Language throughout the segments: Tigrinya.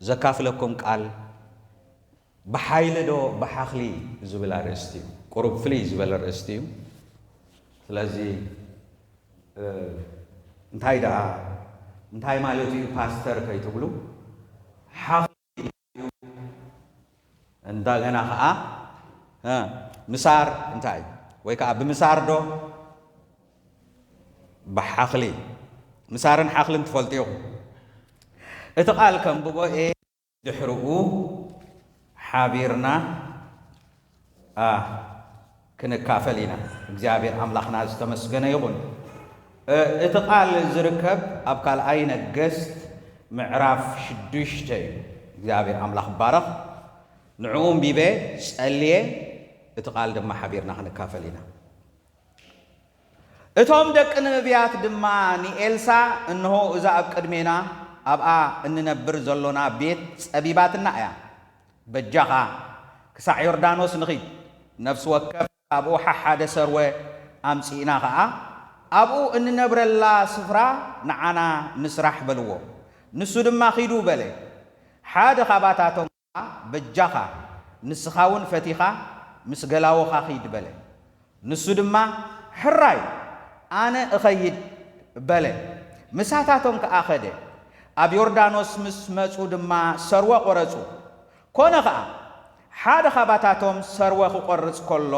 ዘካፍለኩም ቃል ብሓይሊ ዶ ብሓኽሊ ዝብል ኣርእስቲ እዩ። ቁሩብ ፍልይ ዝበለ ኣርእስቲ እዩ። ስለዚ እንታይ ደኣ እንታይ ማለት እዩ ፓስተር ከይትብሉ ሓኽሊ እዩ። እንደገና ኸዓ ምሳር እንታይ ወይ ከዓ ብምሳር ዶ ብሓኽሊ? ምሳርን ሓኽልን ትፈልጡ ኢኹም። እቲ ቃል ከንብቦ እየ። ድሕርኡ ሓቢርና ክንካፈል ኢና። እግዚኣብሔር ኣምላኽና ዝተመስገነ ይኹን። እቲ ቃል ዝርከብ ኣብ ካልኣይ ነገስት ምዕራፍ ሽዱሽተ እዩ። እግዚኣብሔር ኣምላኽ ይባረኽ። ንዕኡ ኣንቢበ ጸልየ እቲ ቃል ድማ ሓቢርና ክንካፈል ኢና። እቶም ደቂ ነቢያት ድማ ንኤልሳዕ፣ እንሆ እዛ ኣብ ቅድሜና ኣብኣ እንነብር ዘሎና ቤት ጸቢባትና እያ። በጃኻ ክሳዕ ዮርዳኖስ ንኺድ፣ ነፍሲ ወከፍ ካብኡ ሓሓደ ሰርወ ኣምጺእና ኸኣ ኣብኡ እንነብረላ ስፍራ ንዓና ንስራሕ በልዎ። ንሱ ድማ ኺዱ በለ። ሓደ ኻባታቶም በጃኻ ንስኻ እውን ፈቲኻ ምስ ገላውኻ ኺድ በለ። ንሱ ድማ ሕራይ ኣነ እኸይድ በለ። ምሳታቶም ከኣ ኸደ። ኣብ ዮርዳኖስ ምስ መጹ ድማ ሰርወ ቖረጹ። ኮነ ኸኣ ሓደ ኻባታቶም ሰርወ ኽቖርጽ ከሎ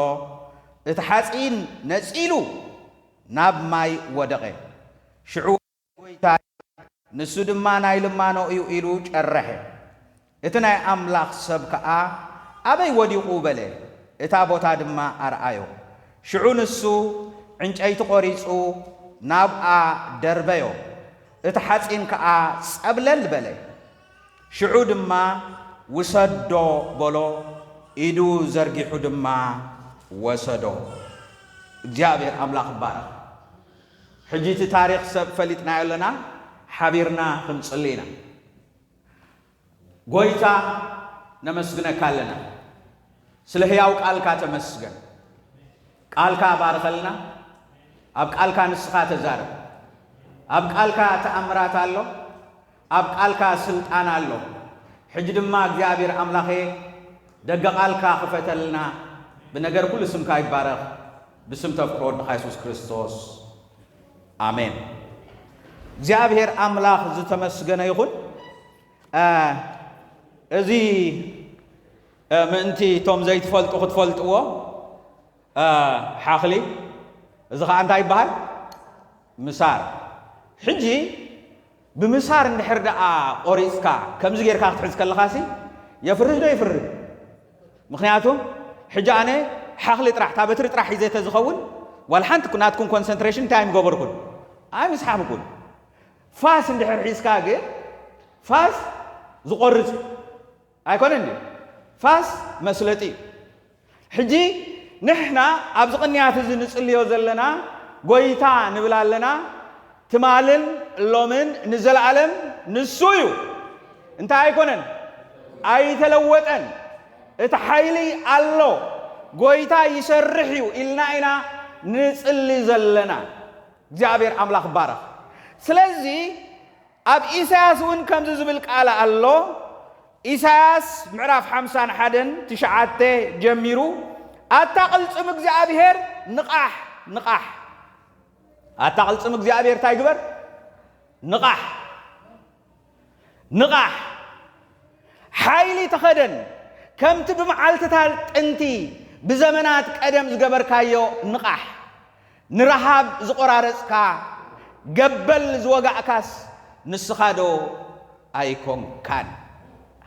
እቲ ሓጺን ነጺሉ ናብ ማይ ወደቐ። ሽዑ ጎይታይ ንሱ ድማ ናይ ልማኖ እዩ ኢሉ ጨረሐ። እቲ ናይ ኣምላኽ ሰብ ከኣ ኣበይ ወዲቑ በለ። እታ ቦታ ድማ ኣርኣዮ። ሽዑ ንሱ ዕንጨይቲ ቖሪጹ ናብኣ ደርበዮ። እቲ ሓጺን ከኣ ጸብለል በለ። ሽዑ ድማ ውሰዶ በሎ። ኢዱ ዘርጊሑ ድማ ወሰዶ። እግዚኣብሔር ኣምላኽ ይባረኽ። ሕጂ እቲ ታሪኽ ሰብ ፈሊጥናዮ ኣለና። ሓቢርና ክንጽሊ ኢና። ጎይታ ነመስግነካ ኣለና። ስለ ህያው ቃልካ ተመስገን። ቃልካ ባርኸልና። ኣብ ቃልካ ንስኻ ተዛረብ። ኣብ ቃልካ ተኣምራት ኣሎ። ኣብ ቃልካ ስልጣን ኣሎ። ሕጂ ድማ እግዚኣብሔር ኣምላኸ ደገ ቃልካ ክፈተልና። ብነገር ኩሉ ስምካ ይባረኽ። ብስም ተፍቅሮ ወድኻ የሱስ ክርስቶስ ኣሜን። እግዚኣብሔር ኣምላኽ ዝተመስገነ ይኹን። እዚ ምእንቲ እቶም ዘይትፈልጡ ክትፈልጥዎ፣ ሓኽሊ፣ እዚ ኸዓ እንታይ ይበሃል? ምሳር። ሕጂ ብምሳር እንድሕር ደኣ ቆሪጽካ ከምዚ ጌርካ ክትሕዝ ከለኻሲ የፍርህ ዶ ይፍርህ? ምኽንያቱ ሕጂ ኣነ ሓኽሊ ጥራሕ እታ በትሪ ጥራሕ ሒዘ ተዝኸውን ዋላ ሓንቲ ናትኩም ኮንሰንትሬሽን እንታይ ኣይምገበርኩን ኣይምስሓብኩን። ፋስ እንድሕር ሒዝካ ግን ፋስ ዝቆርጽ እዩ። ኣይኮነን ድዩ? ፋስ መስለጢ እዩ። ሕጂ ንሕና ኣብዚ ቅንያት እዚ ንጽልዮ ዘለና ጎይታ ንብል ኣለና። ትማልን ሎምን ንዘለኣለም ንሱ እዩ። እንታይ ኣይኮነን? ኣይተለወጠን። እቲ ሓይሊ ኣሎ። ጎይታ ይሰርሕ እዩ ኢልና ኢና ንጽሊ ዘለና። እግዚኣብሔር ኣምላኽ ይባረኽ። ስለዚ ኣብ ኢሳያስ እውን ከምዚ ዝብል ቃል ኣሎ። ኢሳያስ ምዕራፍ ሓምሳን ሓደን ትሽዓተ ጀሚሩ፣ ኣታ ቅልጽም እግዚኣብሔር ንቓሕ፣ ንቓሕ። ኣታ ቅልጽም እግዚኣብሔር እንታይ ግበር? ንቓሕ፣ ንቓሕ። ሓይሊ ተኸደን፣ ከምቲ ብመዓልትታት ጥንቲ ብዘመናት ቀደም ዝገበርካዮ ንቓሕ። ንረሃብ ዝቖራረጽካ፣ ገበል ዝወጋእካስ ንስኻ ዶ ኣይኮንካን?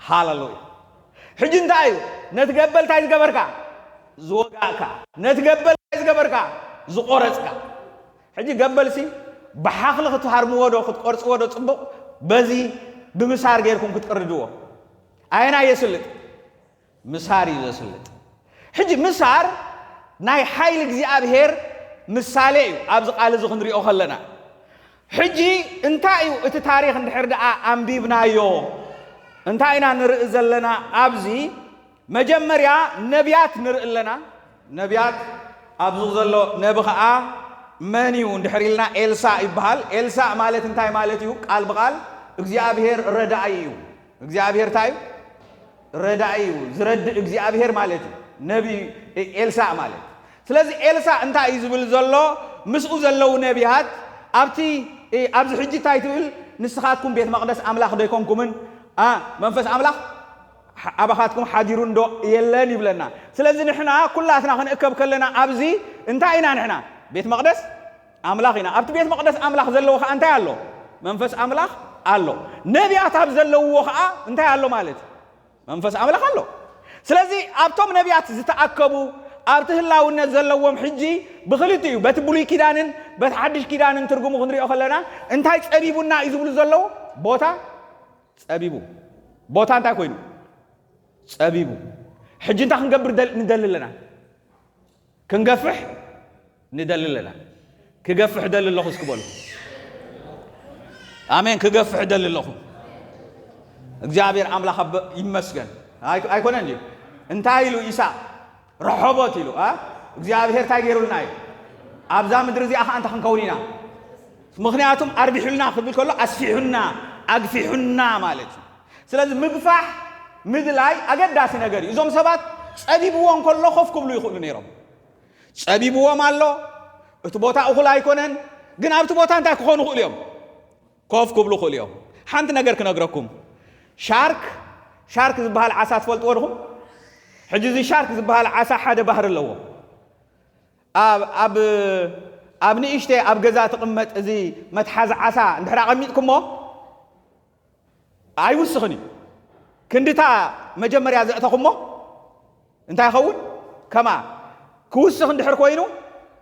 ሃለሉያ። ሕጂ እንታይ እዩ? ነቲ ገበል እንታይ ዝገበርካ? ዝወጋእካ። ነቲ ገበል እንታይ ዝገበርካ? ዝቖረጽካ። ሕጂ ገበልሲ ብሓኽሊ ክትሃርምዎ ዶ ክትቆርጽዎ ዶ ጽቡቕ? በዚ ብምሳር ጌርኩም ክትቅርድዎ። ኣየናይ የስልጥ? ምሳር እዩ ዘስልጥ። ሕጂ ምሳር ናይ ሓይሊ እግዚኣብሔር ምሳሌ እዩ ኣብዚ ቃል እዚ ክንሪኦ ከለና። ሕጂ እንታይ እዩ እቲ ታሪኽ እንድሕር ደኣ ኣንቢብናዮ እንታይ ኢና ንርኢ ዘለና ኣብዚ? መጀመርያ ነቢያት ንርኢ ኣለና። ነቢያት ኣብዚ ዘሎ ነቢ ኸዓ መን እዩ እንድሕር ኢልና ኤልሳእ ይበሃል። ኤልሳእ ማለት እንታይ ማለት እዩ? ቃል ብቓል እግዚኣብሔር ረዳኢ እዩ። እግዚኣብሔር እንታይ እዩ? ረዳኢ እዩ። ዝረድእ እግዚኣብሔር ማለት እዩ። ነቢ ኤልሳዕ ማለት። ስለዚ ኤልሳዕ እንታይ እዩ ዝብል ዘሎ? ምስኡ ዘለዉ ነቢያት ኣብቲ ኣብዚ ሕጂ እንታይ ትብል? ንስኻትኩም ቤት መቕደስ ኣምላኽ ዶ ኣይኮንኩምን? ኣ መንፈስ ኣምላኽ ኣባኻትኩም ሓዲሩ እንዶ የለን ይብለና። ስለዚ ንሕና ኩላትና ክንእከብ ከለና ኣብዚ እንታይ ኢና ንሕና? ቤት መቕደስ ኣምላኽ ኢና። ኣብቲ ቤት መቕደስ ኣምላኽ ዘለዎ ኸዓ እንታይ ኣሎ? መንፈስ ኣምላኽ ኣሎ። ነቢያት ኣብ ዘለውዎ ኸዓ እንታይ ኣሎ ማለት እዩ? መንፈስ ኣምላኽ ኣሎ። ስለዚ ኣብቶም ነቢያት ዝተኣከቡ ኣብቲ ህላውነት ዘለዎም ሕጂ ብኽልቲኡ በቲ ብሉይ ኪዳንን በቲ ሓድሽ ኪዳንን ትርጉሙ ክንሪኦ ከለና እንታይ ጸቢቡና እዩ ዝብሉ ዘለዉ? ቦታ ጸቢቡ። ቦታ እንታይ ኮይኑ? ጸቢቡ። ሕጂ እንታይ ክንገብር ደል- ንደሊ ኣለና? ክንገፍሕ ንደሊ ኣለና። ክገፍሕ ደሊ ኣለኹ እስኪ በሉ። ኣሜን። ክገፍሕ ደሊ ኣለኹ። እግዚኣብሔር ኣምላኽ ኣበ- ይመስገን። ኣይ- ኣይኮነን ድዩ? እንታይ ኢሉ ኢሳቅ? ረሖቦት ኢሉ ኣ እግዚኣብሔር እንታይ ገይሩልና እዩ? ኣብዛ ምድሪ እዚኣ ከዓ እንታይ ክንከውን ኢና? ምኽንያቱም ኣርቢሑልና ክብል ከሎ ኣስፊሑና ኣግፊሑና ማለት እዩ። ስለዚ ምግፋሕ ምድላይ ኣገዳሲ ነገር እዩ። እዞም ሰባት ጸቢብዎ እንከሎ ኮፍ ክብሉ ይኽእሉ ነይሮም። ጸቢብዎም ኣሎ። እቲ ቦታ እኹል ኣይኮነን፣ ግን ኣብቲ ቦታ እንታይ ክኾኑ ይኽእሉ እዮም? ኮፍ ክብሉ ይኽእሉ እዮም። ሓንቲ ነገር ክነግረኩም። ሻርክ ሻርክ ዝበሃል ዓሳ ትፈልጥዎ ድኹም? ሕጂ እዚ ሻርክ ዝበሃል ዓሳ ሓደ ባህሪ ኣለዎ። ኣብ ኣብ ኣብ ንእሽተይ ኣብ ገዛ ትቕመጥ እዚ መትሓዚ ዓሳ እንድሕር ኣቐሚጥኩሞ ኣይውስኽን እዩ። ክንድታ መጀመርያ ዘእተኹሞ እንታይ ይኸውን? ከማ ክውስኽ እንድሕር ኮይኑ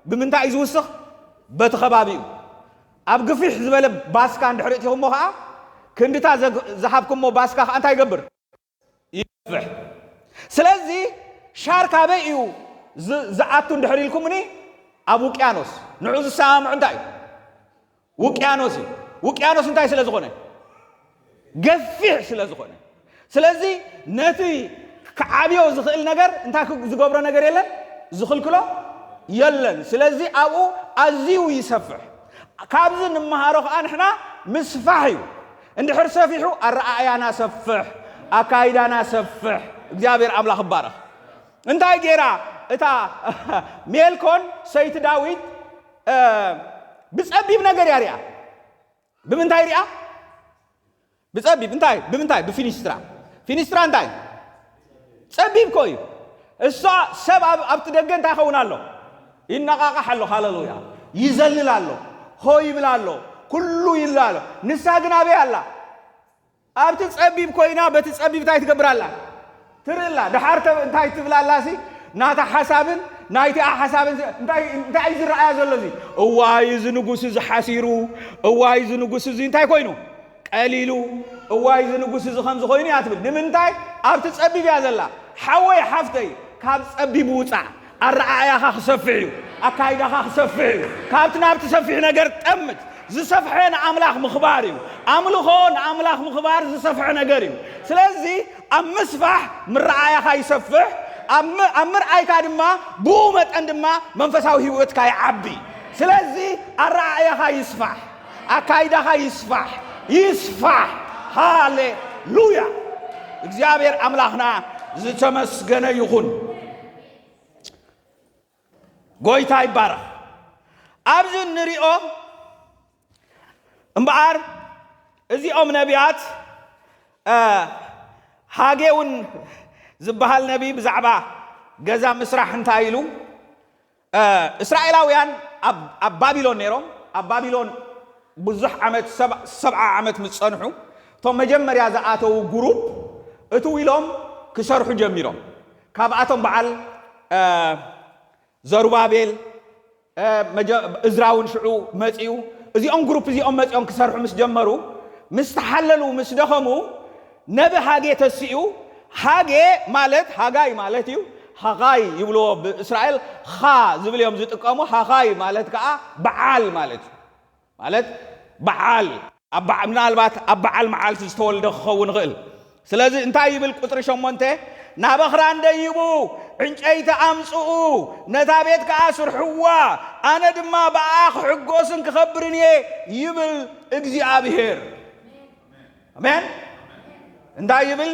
ብምንታይ እዩ ዝውስኽ? በቲ ከባቢኡ። ኣብ ግፊሕ ዝበለ ባስካ እንድሕር እቲኹሞ ኸዓ ክንድታ ዘግ- ዝሃብኩሞ ባስካ ኸዓ እንታይ ይገብር? ይገፍሕ። ስለዚ ሻርክ ኣበይ እዩ ዝ- ዝኣቱ እንድሕር ኢልኩምኒ ኣብ ውቅያኖስ። ንዑ ዝሰማምዑ እንታይ እዩ? ውቅያኖስ እዩ። ውቅያኖስ እንታይ ስለ ዝኾነ? ገፊሕ ስለ ዝኾነ። ስለዚ ነቲ ክዓብዮ ዝኽእል ነገር እንታይ ክግ- ዝገብሮ ነገር የለን? ዝኽልክሎ የለን። ስለዚ ኣብኡ ኣዝዩ ይሰፍሕ። ካብዚ ንመሃሮ ከዓ ንሕና ምስፋሕ እዩ። እንድሕር ሰፊሑ ኣረኣእያና ሰፍሕ፣ ኣካይዳና ሰፍሕ። እግዚኣብሔር ኣምላኽ ይባረኽ። እንታይ ገይራ እታ ሜልኮል ሰይቲ ዳዊት ብጸቢብ ነገር እያ ሪኣ። ብምንታይ ሪኣ? ብጸቢብ እንታይ? ብምንታይ? ብፊኒስትራ። ፊኒስትራ እንታይ? ጸቢብ እኮ እዩ። እሷ ሰብ ኣብቲ ደገ እንታይ ይኸውን ኣሎ? ይነቓቓሕ ኣሎ። ሃለሉያ። ይዘልል ኣሎ። ሆ ይብል ኣሎ። ኩሉ ይብል ኣሎ። ንሳ ግን ኣበይ ኣላ? ኣብቲ ጸቢብ ኮይና በቲ ጸቢብ እንታይ ትገብር ኣላ? ትርኢ ኣላ። ደሓር እንታይ ትብል ኣላ ሲ? ናታ ሓሳብን ናይቲኣ ሓሳብን እንታይ እዩ ዝረኣያ ዘሎ እዚ? እዋይ እዚ ንጉስ እዚ ሓሲሩ፣ እዋይ እዚ ንጉስ እዚ እንታይ ኮይኑ? ቀሊሉ፣ እዋይ እዚ ንጉስ እዚ ከምዚ ኮይኑ እያ ትብል። ንምንታይ? ኣብቲ ጸቢብ እያ ዘላ። ሓወይ ሓፍተይ ካብ ጸቢብ ውጻእ። ኣረኣእያኻ ክሰፍሕ እዩ። ኣካይዳኻ ክሰፍሕ እዩ። ካብቲ ናብቲ ሰፊሕ ነገር ጠምት። ዝሰፍሐ ንኣምላኽ ምኽባር እዩ። ኣምልኾ ንኣምላኽ ምኽባር ዝሰፍሐ ነገር እዩ። ስለዚ ኣብ ምስፋሕ ምረኣያኻ ይሰፍሕ፣ ኣብ ም- ኣብ ምርኣይካ ድማ ብኡ መጠን ድማ መንፈሳዊ ህይወትካ ይዓቢ። ስለዚ ኣረኣእያኻ ይስፋሕ፣ ኣካይዳኻ ይስፋሕ፣ ይስፋሕ። ሃሌሉያ! እግዚኣብሔር ኣምላኽና ዝተመስገነ ይኹን። ጎይታ ይባረኽ። ኣብዚ እንሪኦ እምበኣር እዚኦም ነቢያት እ፣ ሃጌ እውን ዝበሃል ነቢ ብዛዕባ ገዛ ምስራሕ እንታይ ኢሉ? እ፣ እስራኤላውያን ኣብ ኣብ ባቢሎን ነይሮም። ኣብ ባቢሎን ብዙሕ ዓመት ሰብ- ሰብዓ ዓመት ምስ ጸንሑ እቶም መጀመርያ ዝኣተዉ ጉሩፕ እትው ኢሎም ክሰርሑ ጀሚሮም። ካብኣቶም በዓል እ፣ ዘሩባቤል እ፣ መጀ- እዝራ እውን ሽዑ መጺኡ። እዚኦም ግሩፕ እዚኦም መጺኦም ክሰርሑ ምስ ጀመሩ ምስ ተሓለሉ ምስ ደኸሙ ነቢ ሃጌ ተሲኡ። ሃጌ ማለት ሃጋይ ማለት እዩ። ሃጋይ ይብልዎ ብእስራኤል። ኻ ዝብል እዮም ዝጥቀሙ። ሃጋይ ማለት ከዓ በዓል ማለት እዩ። ማለት በዓል ኣብ በዓ- ምናልባት ኣብ በዓል መዓልቲ ዝተወልደ ክኸውን ይኽእል። ስለዚ እንታይ ይብል ቁፅሪ ሸሞንተ? ናብ ኣኽራን ደይቡ ዕንጨይቲ ኣምፅኡ፣ ነታ ቤት ከዓ ስርሕዋ፣ ኣነ ድማ ብኣ ክሕጎስን ክኸብርን እየ ይብል እግዚኣብሄር። ኣሜን። እንታይ ይብል?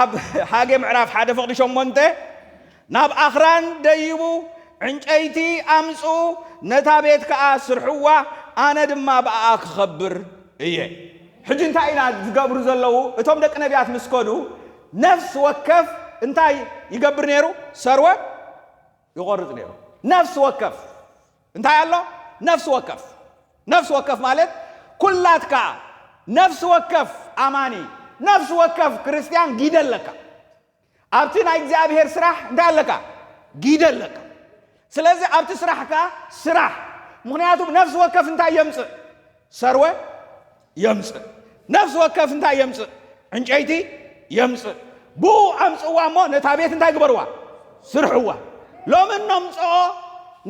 ኣብ ሃጌ ምዕራፍ ሓደ ፍቕዲ ሸሞንተ፣ ናብ ኣኽራን ደይቡ ዕንጨይቲ ኣምጽኡ፣ ነታ ቤት ከኣ ስርሕዋ፣ ኣነ ድማ ብኣኣ ክኸብር እየ። ሕጂ እንታይ ኢና ዝገብሩ ዘለዉ? እቶም ደቂ ነቢያት ምስ ከዱ፣ ነፍሲ ወከፍ እንታይ ይገብር ነይሩ? ሰርወ ይቖርጽ ነይሩ። ነፍሲ ወከፍ እንታይ ኣሎ? ነፍሲ ወከፍ። ነፍሲ ወከፍ ማለት ኩላትካ ነፍሲ ወከፍ ኣማኒ፣ ነፍሲ ወከፍ ክርስትያን ጊደ ኣለካ። ኣብቲ ናይ እግዚኣብሔር ስራሕ እንታይ ኣለካ? ጊደ ኣለካ። ስለዚ ኣብቲ ስራሕካ ስራሕ። ምኽንያቱ ነፍሲ ወከፍ እንታይ የምጽእ? ሰርወ የምጽእ። ነፍሲ ወከፍ እንታይ የምጽእ? ዕንጨይቲ የምጽእ። ብኡ ኣምጽእዋ እሞ ነታ ቤት እንታይ ግበርዋ? ስርሕዋ። ሎሚ እነምጽኦ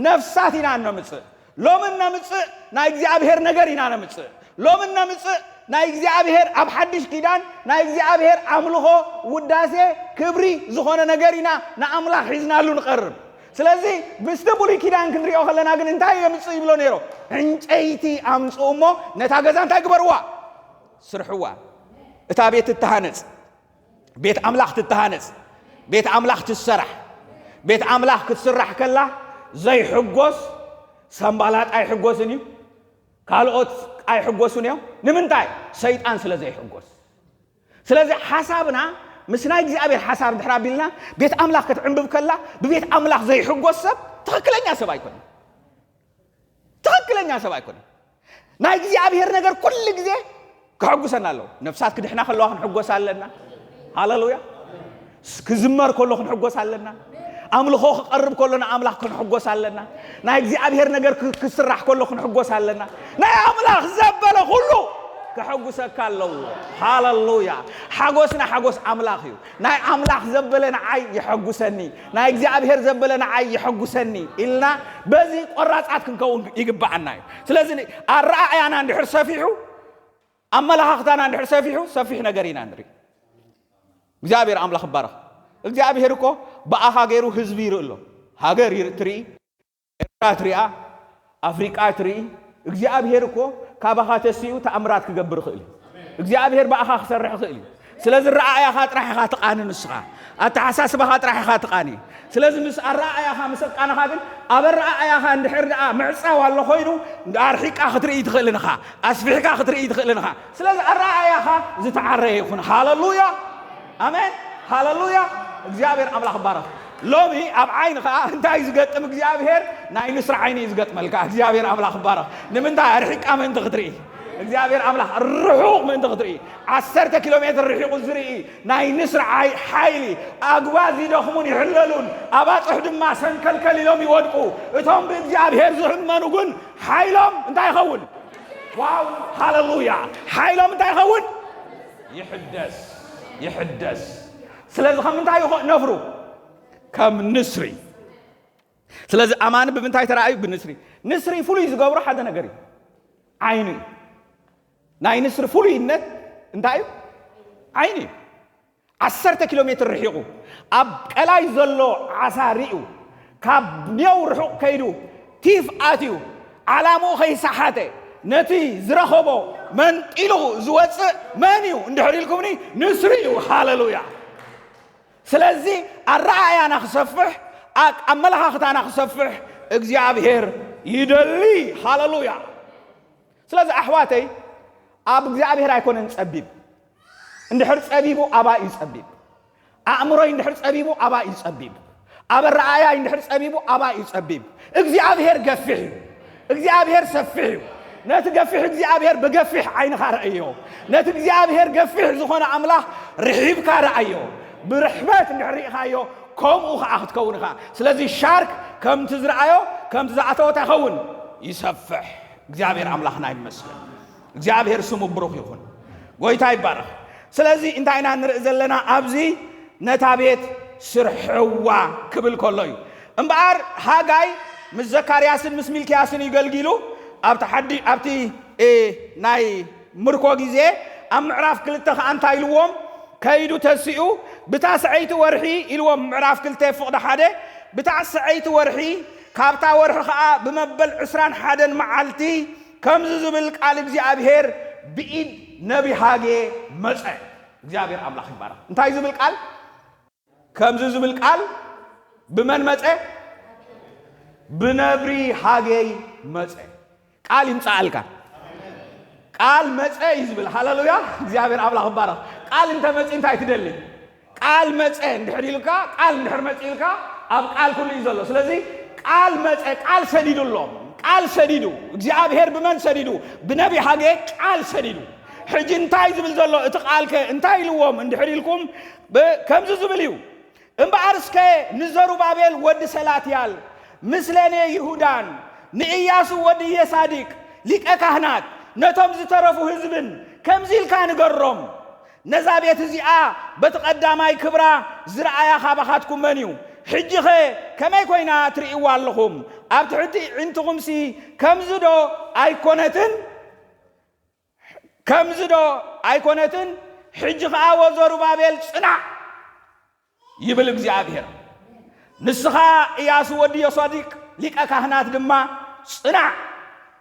ነፍሳት ኢና እነምጽእ። ሎሚ እነምጽእ ናይ እግዚኣብሔር ነገር ኢና ነምጽእ። ሎሚ እነምጽእ ናይ እግዚኣብሔር ኣብ ሓድሽ ኪዳን ናይ እግዚኣብሔር ኣምልኾ፣ ውዳሴ፣ ክብሪ ዝኾነ ነገር ኢና ንኣምላኽ ሒዝናሉ ንቐርብ። ስለዚ ምስቲ ብሉይ ኪዳን ክንሪኦ ከለና ግን እንታይ የምጽእ ይብሎ ነይሩ? ዕንጨይቲ ኣምጽኡ እሞ ነታ ገዛ እንታይ ግበርዋ? ስርሕዋ። እታ ቤት ትተሃነጽ። ቤት ኣምላኽ ትተሃነጽ። ቤት ኣምላኽ ትሰራሕ። ቤት ኣምላኽ ክትስራሕ ከላ ዘይሕጎስ ሰምባላጥ ኣይሕጎስን እዩ። ካልኦት ኣይሕጎሱን እዮም። ንምንታይ? ሰይጣን ስለ ዘይሕጎስ። ስለዚ ሓሳብና ምስ ናይ እግዚኣብሔር ሓሳብ ድሕር ኣቢልና ቤት ኣምላኽ ክትዕንብብ ከላ ብቤት ኣምላኽ ዘይሕጎስ ሰብ ትኽክለኛ ሰብ ኣይኮነን። ትኽክለኛ ሰብ ኣይኮነን። ናይ እግዚኣብሔር ነገር ኩሉ ግዜ ከሐጉሰና ኣለዎ። ነፍሳት ክድሕና ከለዋ ክንሕጎስ ኣለና። ሃሌሉያ። ክዝመር ከሎ ክንሕጎስ ኣለና። ኣምልኾ ክቐርብ ከሎ ንኣምላኽ ክንሕጎስ ኣለና። ናይ እግዚኣብሔር ነገር ክ- ክስራሕ ከሎ ክንሕጎስ ኣለና። ናይ ኣምላኽ ዘበለ ኩሉ ከሐጉሰካ ኣለዎ። ሃሌሉያ። ሓጎስና ሓጎስ ኣምላኽ እዩ። ናይ ኣምላኽ ዘበለ ንዓይ የሐጉሰኒ፣ ናይ እግዚኣብሔር ዘበለ ንዓይ የሐጉሰኒ ኢልና በዚ ቆራጻት ክንከውን ይግብኣና እዩ። ስለዚ ኣረኣእያና እንድሕር ሰፊሑ፣ ኣመለኻኽታና እንድሕር ሰፊሑ፣ ሰፊሕ ነገር ኢና ንርኢ። እግዚኣብሔር ኣምላኽ ይባረኽ። እግዚኣብሔር እኮ ብኣኻ ገይሩ ህዝቢ ይርኢ ኣሎ። ሃገር ይርኢ- ትርኢ፣ ኤርትራ ትሪኣ፣ ኣፍሪቃ ትርኢ። እግዚኣብሔር እኮ ካባኻ ተሲኡ ተኣምራት ክገብር ይኽእል እዩ። እግዚኣብሔር ብኣኻ ክሰርሕ ይኽእል እዩ። ስለዚ ኣረኣእያኻ ጥራሕ ኢኻ ትቓኒ ንስኻ። ኣተሓሳስባኻ ጥራሕ ኢኻ ትቓኒ። ስለዚ ምስ ኣረኣእያኻ ምስ ኣቃነኻ ግን ኣብ ኣረኣእያኻ እንድሕር ደኣ ምዕጻው ኣሎ ኮይኑ ኣርሒቃ ክትርኢ ትኽእል ኢኻ። ኣስፊሕካ ክትርኢ ትኽእል ኢኻ። ስለዚ ኣረኣእያኻ ዝተዓረየ ይኹን። ሃሌሉያ። ኣሜን። ሃሌሉያ። እግዚኣብሔር ኣምላኽ ይባረኽ። ሎሚ ኣብ ዓይንኻ እንታይ ዝገጥም እግዚኣብሔር ናይ ንስሪ ዓይኒ እዩ ዝገጥመልካ። እግዚኣብሔር ኣምላኽ ይባረኽ። ንምንታይ ኣርሒቃ ምእንቲ ክትርኢ። እግዚኣብሔር ኣምላኽ ርሑቕ ምእንቲ ክትርኢ። ዓሰርተ ኪሎ ሜትር ርሒቑ ዝርኢ ናይ ንስሪ ዓይ- ሓይሊ። ኣግባዝ ይደኽሙን ይሕለሉን፣ ኣባጽሕ ድማ ሰንከልከል ኢሎም ይወድቁ። እቶም ብእግዚኣብሔር ዝእመኑ ግን ሓይሎም እንታይ ይኸውን? ዋው፣ ሃሌሉያ። ሓይሎም እንታይ ይኸውን? ይሕደስ፣ ይሕደስ። ስለዚ ከም እንታይ ይኾ- ነፍሩ? ከም ንስሪ። ስለዚ ኣማኒ ብምንታይ ተራእዩ? ብንስሪ። ንስሪ ፍሉይ ዝገብሮ ሓደ ነገር እዩ። ዓይኑ እዩ። ናይ ንስሪ ፍሉይነት እንታይ እዩ? ዓይኑ እዩ። ዓሰርተ ኪሎ ሜትር ርሒቑ ኣብ ቀላይ ዘሎ ዓሳ ርእዩ፣ ካብ ኔው ርሑቕ ከይዱ ቲፍ ኣትዩ፣ ዓላምኡ ከይሰሓተ ነቲ ዝረኸቦ መንጢሉ ዝወፅእ መን እዩ እንድሕር ኢልኩምኒ? ንስሪ እዩ። ሃሌሉያ። ስለዚ ኣረኣእያና ክሰፍሕ፣ ኣ- ኣመለኻኽታና ክሰፍሕ እግዚኣብሔር ይደሊ። ሃሌሉያ። ስለዚ ኣሕዋተይ፣ ኣብ እግዚኣብሔር ኣይኮነን ጸቢብ። እንድሕር ጸቢቡ ኣባይ እዩ ጸቢብ። ኣእምሮይ እንድሕር ጸቢቡ ኣባይ እዩ ጸቢብ። ኣብ ኣረኣእያይ እንድሕር ጸቢቡ ኣባይ እዩ ጸቢብ። እግዚኣብሔር ገፊሕ እዩ። እግዚኣብሔር ሰፊሕ እዩ። ነቲ ገፊሕ እግዚኣብሔር ብገፊሕ ዓይንኻ ረእዮ። ነቲ እግዚኣብሔር ገፊሕ ዝኾነ ኣምላኽ ርሒብካ ረኣዮ። ብርሕበት እንድሕር ርኢኻዮ፣ ከምኡ ኸዓ ክትከውን ኢኻ። ስለዚ ሻርክ ከምቲ ዝረኣዮ፣ ከምቲ ዝኣተወ እንታይ ይኸውን? ይሰፍሕ። እግዚኣብሔር ኣምላኽና ይመስገን። እግዚኣብሔር ስሙ ብሩኽ ይኹን። ጎይታ ይባረኽ። ስለዚ እንታይ ኢና ንርኢ ዘለና ኣብዚ? ነታ ቤት ስርሕዋ ክብል ከሎ እዩ። እምበኣር ሃጋይ ምስ ዘካርያስን ምስ ሚልክያስን እዩ ገልጊሉ። ኣብቲ ሓዲ- ኣብቲ፣ እ፣ ናይ ምርኮ ግዜ ኣብ ምዕራፍ ክልተ ኸዓ እንታይ ኢልዎም? ከይዱ ተሲኡ ብታስዐይቲ ወርሒ ኢልዎም፣ ምዕራፍ ክልተ ፍቕዲ ሓደ፣ ብታስዐይቲ ወርሒ ካብታ ወርሒ ኸዓ ብመበል ዕስራን ሓደን መዓልቲ ከምዚ ዝብል ቃል እግዚኣብሔር ብኢድ ነቢ ሃጌ መጸ። እግዚኣብሔር ኣምላኽ ይባረኽ። እንታይ ዝብል ቃል? ከምዚ ዝብል ቃል ብመን መጸ? ብነብሪ ሃገይ መጸ። ቃል ይምጻኣልካ። ቃል መጸ እዩ ዝብል። ሃሌሉያ! እግዚኣብሔር ኣምላኽ ይባረኽ። ቃል እንተ መጺ እንታይ ትደሊ? ቃል መጸ እንድሕር ኢልካ፣ ቃል እንድሕር መጺ ኢልካ፣ ኣብ ቃል ኩሉ እዩ ዘሎ። ስለዚ ቃል መጸ፣ ቃል ሰዲዱ ኣሎ። ቃል ሰዲዱ። እግዚኣብሔር ብመን ሰዲዱ? ብነቢ ሃጌ ቃል ሰዲዱ። ሕጂ እንታይ ዝብል ዘሎ? እቲ ቃልከ እንታይ ኢልዎም እንድሕር ኢልኩም፣ ብ-፣ ከምዚ ዝብል እዩ። እምበኣር እስከ ንዘሩባቤል ወዲ ሰላትያል፣ ምስለኔ ይሁዳን ንኢያሱ ወዲ ኢየሳዲቅ ሊቀ ካህናት፣ ነቶም ዝተረፉ ህዝብን ከምዚ ኢልካ ንገሮም፣ ነዛ ቤት እዚኣ በቲ ቀዳማይ ክብራ ዝረኣያ ካባኻትኩም መን እዩ? ሕጂኸ ከመይ ኮይና ትርእይዋ ኣለኹም? ኣብ ትሕቲ ኣዒንትኹምሲ ከምዚ ዶ ኣይኮነትን? ከምዚ ዶ ኣይኮነትን? ሕጂ ኸኣ ወዘሩባቤል ጽናዕ ይብል እግዚኣብሔር። ንስኻ ኢያሱ ወዲ ዮሳዲቅ ሊቀ ካህናት ድማ ጽናዕ፣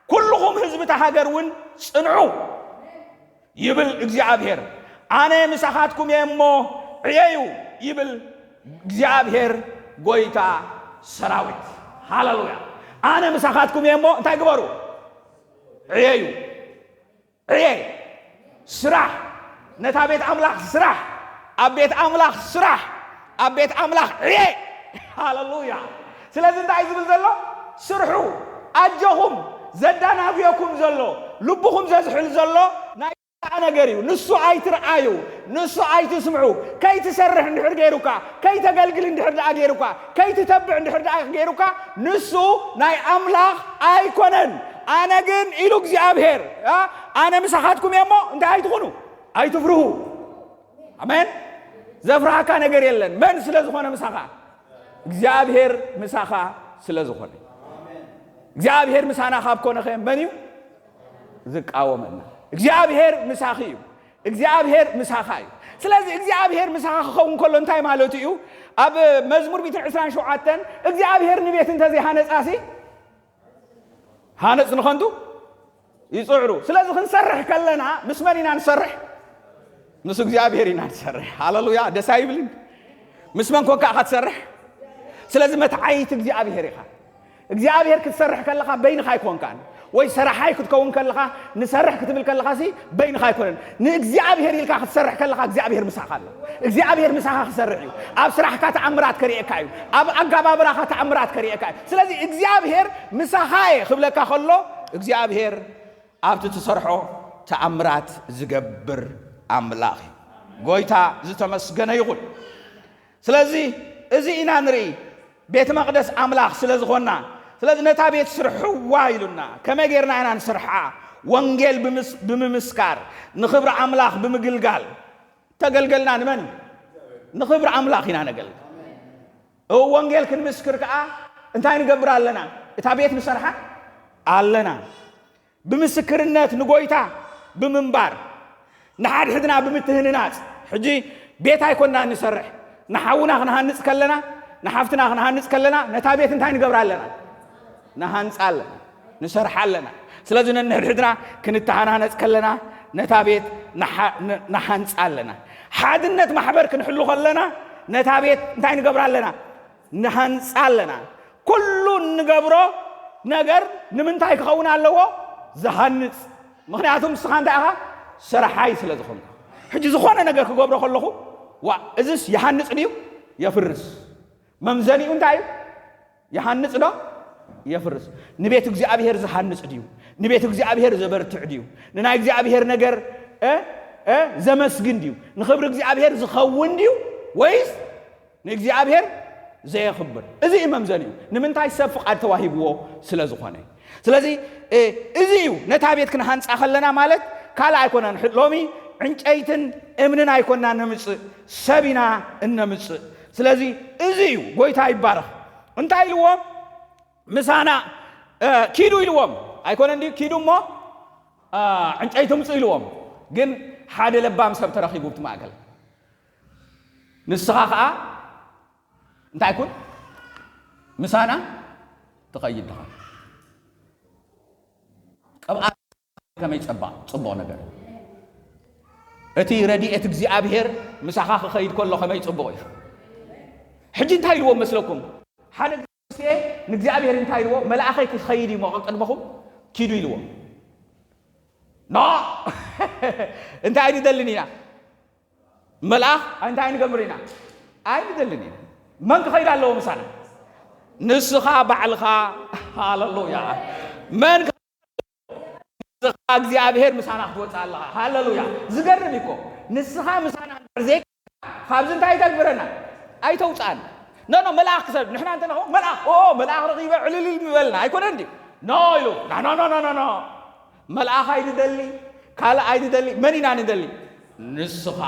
ኩልኹም ህዝቢ እታ ሃገር እውን ጽንዑ ይብል እግዚኣብሔር። ኣነ ምሳኻትኩም እየ እሞ ዕየዩ ይብል እግዚኣብሔር ጎይታ ሰራዊት። ሃሌሉያ። ኣነ ምሳኻትኩም እየ እሞ እንታይ ግበሩ? ዕየዩ። ዕየ፣ ስራሕ፣ ነታ ቤት ኣምላኽ ስራሕ፣ ኣብ ቤት ኣምላኽ ስራሕ፣ ኣብ ቤት ኣምላኽ ዕየ። ሃሌሉያ። ስለዚ እንታይ እዩ ዝብል ዘሎ? ስርሑ። ኣጆኹም፣ ዘዳናጉየኩም ዘሎ፣ ልብኹም ዘዝሕል ዘሎ ናይ ነገር እዩ። ንሱ ኣይትርኣዩ፣ ንሱ ኣይትስምዑ። ከይትሰርሕ እንድሕር ገይሩካ፣ ከይተገልግል እንድሕር ደኣ ገይሩካ፣ ከይትተብዕ እንድሕር ደኣ ገይሩካ፣ ንሱ ናይ ኣምላኽ ኣይኮነን። ኣነ ግን ኢሉ እግዚኣብሔር፣ ኣ፣ ኣነ ምሳኻትኩም እየ እሞ እንታይ ኣይትኹኑ፣ ኣይትፍርሁ። ኣሜን። ዘፍርሃካ ነገር የለን። መን ስለ ዝኾነ ምሳኻ? እግዚኣብሔር ምሳኻ ስለ ዝኾነ። እግዚኣብሔር ምሳና ካብ ኮነ ኸ መን እዩ ዝቃወመና? እግዚኣብሔር ምሳኺ እዩ። እግዚኣብሔር ምሳኻ እዩ። ስለዚ እግዚኣብሔር ምሳኻ ክኸውን ከሎ እንታይ ማለቱ እዩ? ኣብ መዝሙር ሚእትን ዕስራን ሸውዓተን እግዚኣብሔር ንቤት እንተዘይሃነጻሲ ሃነጽ ንኸንቱ ይጽዕሩ። ስለዚ ክንሰርሕ ከለና ምስ መን ኢና ንሰርሕ? ምስ እግዚኣብሔር ኢና ንሰርሕ። ሃሌሉያ! ደስ ኣይብልን? ምስ መን ኮንካ ኢኻ ትሰርሕ? ስለዚ መትዓይቲ እግዚኣብሔር ኢኻ። እግዚኣብሔር ክትሰርሕ ከለኻ በይንኻ ኣይኮንካን። ወይ ሰራሓይ ክትከውን ከለኻ፣ ንሰርሕ ክትብል ከለኻሲ በይንኻ ኣይኮነን። ንእግዚኣብሔር ኢልካ ክትሰርሕ ከለኻ እግዚኣብሔር ምሳኻ ኣሎ። እግዚኣብሔር ምሳኻ ክሰርሕ እዩ። ኣብ ስራሕካ ተኣምራት ከርእየካ እዩ። ኣብ ኣጋባብራኻ ተኣምራት ከርእየካ እዩ። ስለዚ እግዚኣብሔር ምሳኻ እየ ክብለካ ከሎ እግዚኣብሔር ኣብቲ ትሰርሖ ተኣምራት ዝገብር ኣምላኽ እዩ። ጎይታ ዝተመስገነ ይኹን። ስለዚ እዚ ኢና ንርኢ፣ ቤተ መቕደስ ኣምላኽ ስለ ዝኾንና። ስለዚ ነታ ቤት ስርሕዋ ኢሉና። ከመይ ጌርና ኢና ንስርሓ? ወንጌል ብምስ-፣ ብምምስካር፣ ንኽብሪ ኣምላኽ ብምግልጋል። ተገልገልና ንመን? ንኽብሪ ኣምላኽ ኢና ነገልግል። እው፣ ወንጌል ክንምስክር ከኣ እንታይ ንገብር ኣለና? እታ ቤት ንሰርሓ ኣለና። ብምስክርነት ንጎይታ ብምንባር፣ ንሓድሕድና ብምትህንናጽ። ሕጂ ቤት ኣይኮንና ንሰርሕ። ንሓውና ክንሃንጽ ከለና፣ ንሓፍትና ክንሃንጽ ከለና፣ ነታ ቤት እንታይ ንገብራ ኣለና? ንሃንጻ ኣለና፣ ንሰርሓ ኣለና። ስለዚ ነንሕድሕድና ክንተሃናነጽ ከለና፣ ነታ ቤት ንሓ-፣ ን-፣ ንሃንጻ ኣለና። ሓድነት ማሕበር ክንሕሉ ከለና፣ ነታ ቤት እንታይ ንገብራ ኣለና? ንሃንጻ ኣለና። ኩሉ እንገብሮ ነገር ንምንታይ ክኸውን ኣለዎ? ዝሃንጽ። ምኽንያቱ ንስኻ እንታይ ኢኻ? ሰራሓይ ስለ ዝኾንካ። ሕጂ ዝኾነ ነገር ክገብሮ ከለኹ፣ ዋ፣ እዝስ ይሃንጽ ድዩ የፍርስ? መምዘኒኡ እንታይ እዩ? ይሃንጽ ዶ የፍርስ? ንቤት እግዚኣብሔር ዝሃንጽ ድዩ? ንቤት እግዚኣብሔር ዘበርትዕ ድዩ? ንናይ እግዚኣብሔር ነገር፣ እ፣ እ፣ ዘመስግን ድዩ? ንኽብሪ እግዚኣብሔር ዝኸውን ድዩ? ወይስ ንእግዚኣብሔር ዘየኽብር? እዚ እዩ መምዘኒኡ። ንምንታይ? ሰብ ፍቓድ ተዋሂብዎ ስለ ዝኾነ። ስለዚ፣ እ፣ እዚ እዩ ነታ ቤት ክንሃንጻ ከለና ማለት ካልእ ኣይኮነን። ሕ-፣ ሎሚ ዕንጨይትን እምንን ኣይኮንና ነምጽእ፣ ሰብ ኢና እነምጽእ። ስለዚ እዚ እዩ። ጎይታ ይባረኽ። እንታይ ኢልዎም? ምሳና፣ እ፣ ኪዱ ኢልዎም። ኣይኮነን ድዩ? ኪዱ እሞ፣ እ፣ ዕንጨይቲ ምጹ ኢልዎም። ግን ሓደ ለባም ሰብ ተረኺቡ ኣብቲ ማእከል። ንስኻ ኸኣ እንታይ ኩን? ምሳና ትኸይድ ድኻ? ቅብኣት ከመይ ጸባቕ፣ ጽቡቕ ነገር። እቲ ረድኤት እግዚኣብሔር ምሳኻ ክኸይድ ከሎ ከመይ ጽቡቕ እዩ። ሕጂ እንታይ ኢልዎም መስለኩም? ሓደ ግዜ ንእግዚኣብሔር እንታይ ኢልዎ? "መልኣኸይ ክኸይድ እዩ እሞ ቀቅድመኹም ኪዱ" ኢልዎ። ኖ! እንታይ ኣይንደልን ኢና? መልኣኽ እንታይ ኣይንገብር ኢና? ኣይንደልን ኢና። መን ክኸይድ ኣለዎ ምሳና? ንስኻ ባዕልኻ። ሃሌሉያ። መን ንስኻ እግዚኣብሔር ምሳና ክትወጽእ ኣለኻ። ሃሌሉያ። ዝገርም እዩ እኮ። ንስኻ ምሳና እንድሕር ዘይኮንካ፣ ካብዚ እንታይ ኣይተግብረና? ኣይተውጽኣና። ኖ፣ ኖ፣ መልኣኽ ክሰድ-፣ ንሕና እንተ ንኸውን፣ መልኣኽ፣ ኦ፣ መልኣኽ ረኺበ ዕልልል ምበልና። ኣይኮነን ድዩ? ኖ ኢሉ። ና፣ ኖ፣ ኖ፣ ኖ፣ ኖ፣ ኖ። መልኣኽ ኣይንደሊ፣ ካልእ ኣይንደሊ። መን ኢና ንደሊ? ንስኻ።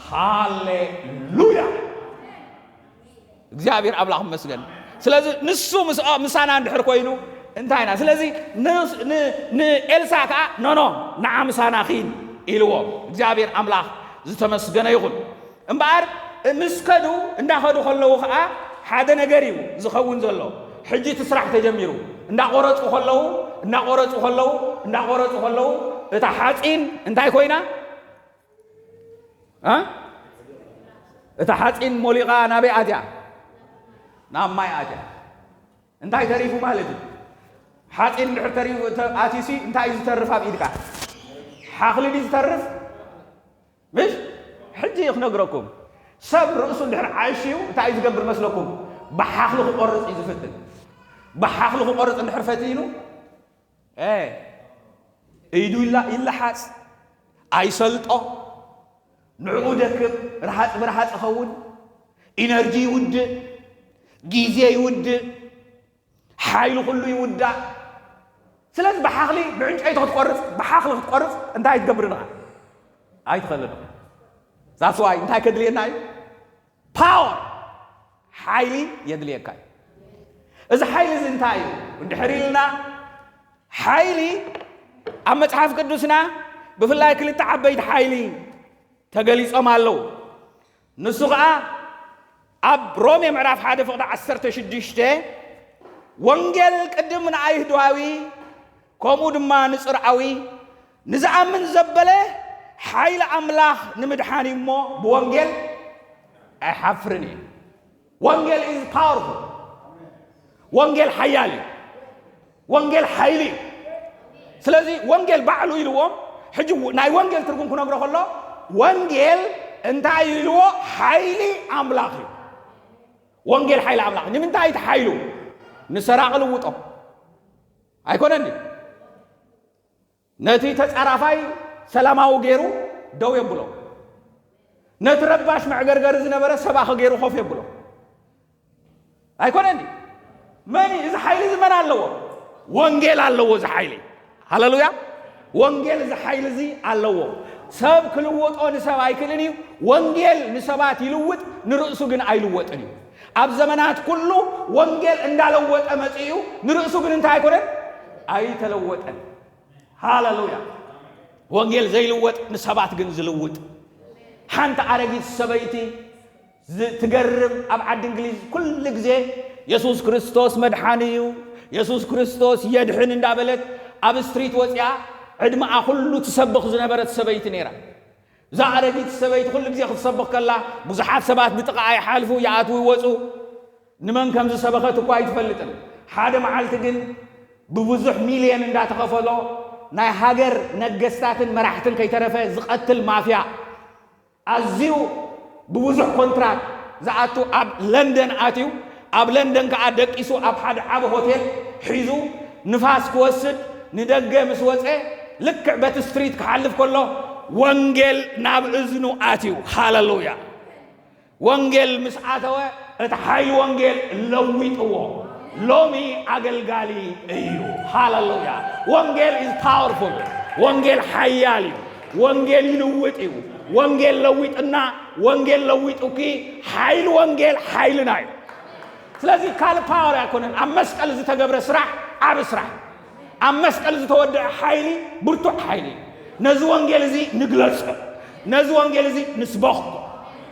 ሃሌሉያ። እግዚኣብሔር ኣምላኽ ይመስገን። ስለዚ ንሱ ምስ-፣ ምሳና እንድሕር ኮይኑ እንታይ ኢና? ስለዚ ን-፣ ን-፣ ንኤልሳ ከኣ፣ "ኖ፣ ኖ፣ ንዓ ምሳና ኺድ" ኢልዎ። እግዚኣብሔር ኣምላኽ ዝተመስገነ ይኹን። እምበኣር ምስ ከዱ፣ እንዳኸዱ ከለዉ ከኣ ሓደ ነገር እዩ ዝኸውን ዘሎ። ሕጂ እቲ ስራሕ ተጀሚሩ። እንዳቖረጹ ከለዉ፣ እንዳቖረጹ ከለዉ፣ እንዳቖረጹ ከለዉ፣ እታ ሓጺን እንታይ ኮይና? እ? እታ ሓጺን ሞሊቓ ናበይ ኣትያ? ናብ ማይ ኣትያ። እንታይ ተሪፉ ማለት እዩ? ሓጺን እንድሕር ተሪፉ፣ ተ-፣ ኣትዩሲ እንታይ እዩ ዝተርፍ ኣብ ኢድካ? ሓኽሊ ድዩ ዝተርፍ? ምሽ? ሕጂ ክነግረኩም። ሰብ ርእሱ እንድሕር ዓሽዩ እንታይ እዩ ዝገብር መስለኩም? ብሓኽሊ ክቖርጽ እዩ ዝፍትን። ብሓኽሊ ክቖርጽ እንድሕር ፈቲኑ፣ እ፣ ኢዱ ይላ-፣ ይለሓጽ፣ ኣይሰልጦ፣ ንዕኡ ደክም፣ ረሃጽ ብረሃጽ ይኸውን፣ ኢነርጂ ይውድእ፣ ግዜ ይውድእ፣ ሓይሉ ኩሉ ይውዳእ። ስለዚ ብሓኽሊ ብዕንጨይቲ ክትቆርጽ፣ ብሓኽሊ ክትቆርጽ እንታይ ትገብር ንኻ? ኣይትኸልን ኢኻ። That's why እንታይ ከድልየና እዩ? ፓወር፣ ሓይሊ የድልየካ እዩ። እዚ ሓይሊ እዚ እንታይ እዩ? እንድሕር ኢልና፣ ሓይሊ ኣብ መጽሓፍ ቅዱስና ብፍላይ ክልተ ዓበይቲ ሓይሊ ተገሊጾም ኣለዉ። ንሱ ኸኣ ኣብ ሮሜ ምዕራፍ ሓደ ፍቕዲ ዓሰርተ ሽዱሽተ፣ "ወንጌል ቅድም ንኣይሁዳዊ፣ ከምኡ ድማ ንጽርዓዊ፣ ንዝኣምን ዘበለ ሓይሊ ኣምላኽ ንምድሓን እዩ እሞ፣ ብወንጌል ኣይሓፍርን እየ።" ወንጌል is powerful። ወንጌል ሓያል እዩ። ወንጌል ሓይሊ እዩ። ስለዚ ወንጌል ባዕሉ ኢልዎም፣ ሕጂ ው-፣ ናይ ወንጌል ትርጉም ክነግሮ ከሎ፣ ወንጌል እንታይ ኢልዎ? ሓይሊ ኣምላኽ እዩ። ወንጌል ሓይሊ ኣምላኽ። ንምንታይ እቲ ሓይሉ? ንሰራቒ ልውጦ። ኣይኮነን ድዩ? ነቲ ተጻራፋይ ሰላማዊ ገይሩ ደው የብሎ። ነቲ ረባሽ መዕገርገሪ ዝነበረ ሰባኺ ገይሩ ኮፍ የብሎ። ኣይኮነን ድዩ? መን እዩ? እዚ ሓይሊ እዚ መን ኣለዎ? ወንጌል ኣለዎ እዚ ሓይሊ። ሃሌሉያ! ወንጌል እዚ ሓይሊ እዚ ኣለዎ። ሰብ ክልውጦ ንሰብ ኣይክእልን እዩ። ወንጌል ንሰባት ይልውጥ፣ ንርእሱ ግን ኣይልወጥን እዩ። ኣብ ዘመናት ኩሉ ወንጌል እንዳለወጠ መጺኡ፣ ንርእሱ ግን እንታይ ኣይኮነን? ኣይተለወጠን። ሃሌሉያ! ወንጌል ዘይልወጥ ንሰባት ግን ዝልውጥ። ሓንቲ ኣረጊት ሰበይቲ ዝ-፣ ትገርም፣ ኣብ ዓዲ እንግሊዝ ኩሉ ግዜ "የሱስ ክርስቶስ መድሓኒ እዩ፣ የሱስ ክርስቶስ የድሕን" እንዳበለት ኣብ ስትሪት ወጺኣ ዕድመኣ ኩሉ ትሰብኽ ዝነበረት ሰበይቲ ነይራ። እዛ ኣረጊት ሰበይቲ ኩሉ ግዜ ክትሰብኽ ከላ ብዙሓት ሰባት ብጥቓኣ ይሓልፉ፣ ይኣትዉ ይወጹ። ንመን ከም ዝሰበኸት እኳ ኣይትፈልጥን። ሓደ መዓልቲ ግን ብብዙሕ ሚልዮን እንዳተኸፈሎ ናይ ሃገር ነገስታትን መራሕትን ከይተረፈ ዝቐትል ማፍያ፣ ኣዝዩ ብብዙሕ ኮንትራት ዝኣቱ ኣብ ለንደን ኣትዩ፣ ኣብ ለንደን ከኣ ደቂሱ ኣብ ሓደ ዓቢ ሆቴል ሒዙ ንፋስ ክወስድ ንደገ ምስ ወጸ፣ ልክዕ በቲ ስትሪት ክሓልፍ ከሎ ወንጌል ናብ እዝኑ ኣትዩ። ሃሌሉያ! ወንጌል ምስ ኣተወ፣ እቲ ሓይሊ ወንጌል ለዊጥዎ። ሎሚ ኣገልጋሊ እዩ። ሃሌሉያ! ወንጌል is powerful። ወንጌል ሓያል እዩ። ወንጌል ይልውጥ እዩ። ወንጌል ለዊጥና፣ ወንጌል ለዊጡኪ። ሓይሊ ወንጌል ሓይልና እዩ። ስለዚ ካልእ ፓወር ኣይኮነን። ኣብ መስቀል ዝተገብረ ስራሕ ዓቢ ስራሕ። ኣብ መስቀል ዝተወደአ ሓይሊ ብርቱዕ ሓይሊ እዩ። ነዚ ወንጌል እዚ ንግለጾ፣ ነዚ ወንጌል እዚ ንስበኾ።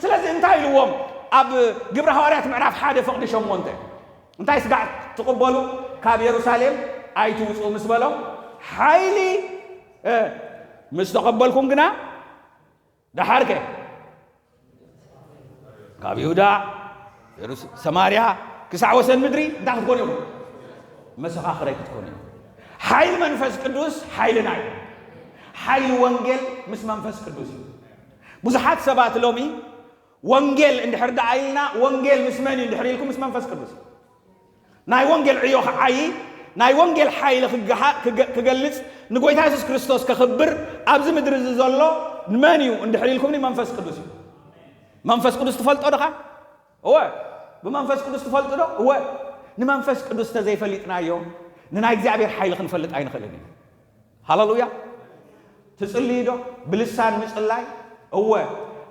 ስለዚ እንታይ ኢልዎም ኣብ ግብረ ሃዋርያት ምዕራፍ ሓደ ፍቕዲ ሸሞንተ? "እንታይ ስጋዕ ትቕበሉ ካብ የሩሳሌም ኣይትውፅኡ" ምስ በሎም፣ ሓይሊ፣ እ፣ ምስ ተቐበልኩም ግና ደሓርከ ካብ ይሁዳ፣ የሩስ-፣ ሰማርያ ክሳዕ ወሰን ምድሪ እንታይ ክትኮኑ ኢኹም? መሰኻኽረይ ክትኮኑ ኢኹም። ሓይሊ መንፈስ ቅዱስ ሓይልና እዩ። ሓይሊ ወንጌል ምስ መንፈስ ቅዱስ እዩ። ብዙሓት ሰባት ሎሚ ወንጌል እንድሕር ደኣ ኢልና፣ ወንጌል ምስ መን እዩ እንድሕር ኢልኩም፣ ምስ መንፈስ ቅዱስ እዩ። ናይ ወንጌል ዕዮ ክዓዪ፣ ናይ ወንጌል ሓይሊ ክገሃ-፣ ክገ-፣ ክገልጽ፣ ንጎይታ የሱስ ክርስቶስ ከኽብር ኣብዚ ምድሪ እዚ ዘሎ ንመን እዩ እንድሕር ኢልኩምኒ፣ መንፈስ ቅዱስ እዩ። መንፈስ ቅዱስ ትፈልጦ ዲኻ? እወ። ብመንፈስ ቅዱስ ትፈልጡ ዶ? እወ። ንመንፈስ ቅዱስ ተዘይፈሊጥናዮ፣ ንናይ እግዚኣብሔር ሓይሊ ክንፈልጥ ኣይንኽእልን ኢና። ሃሌሉያ። ትጽልዩ ዶ? ብልሳን ምጽላይ? እወ።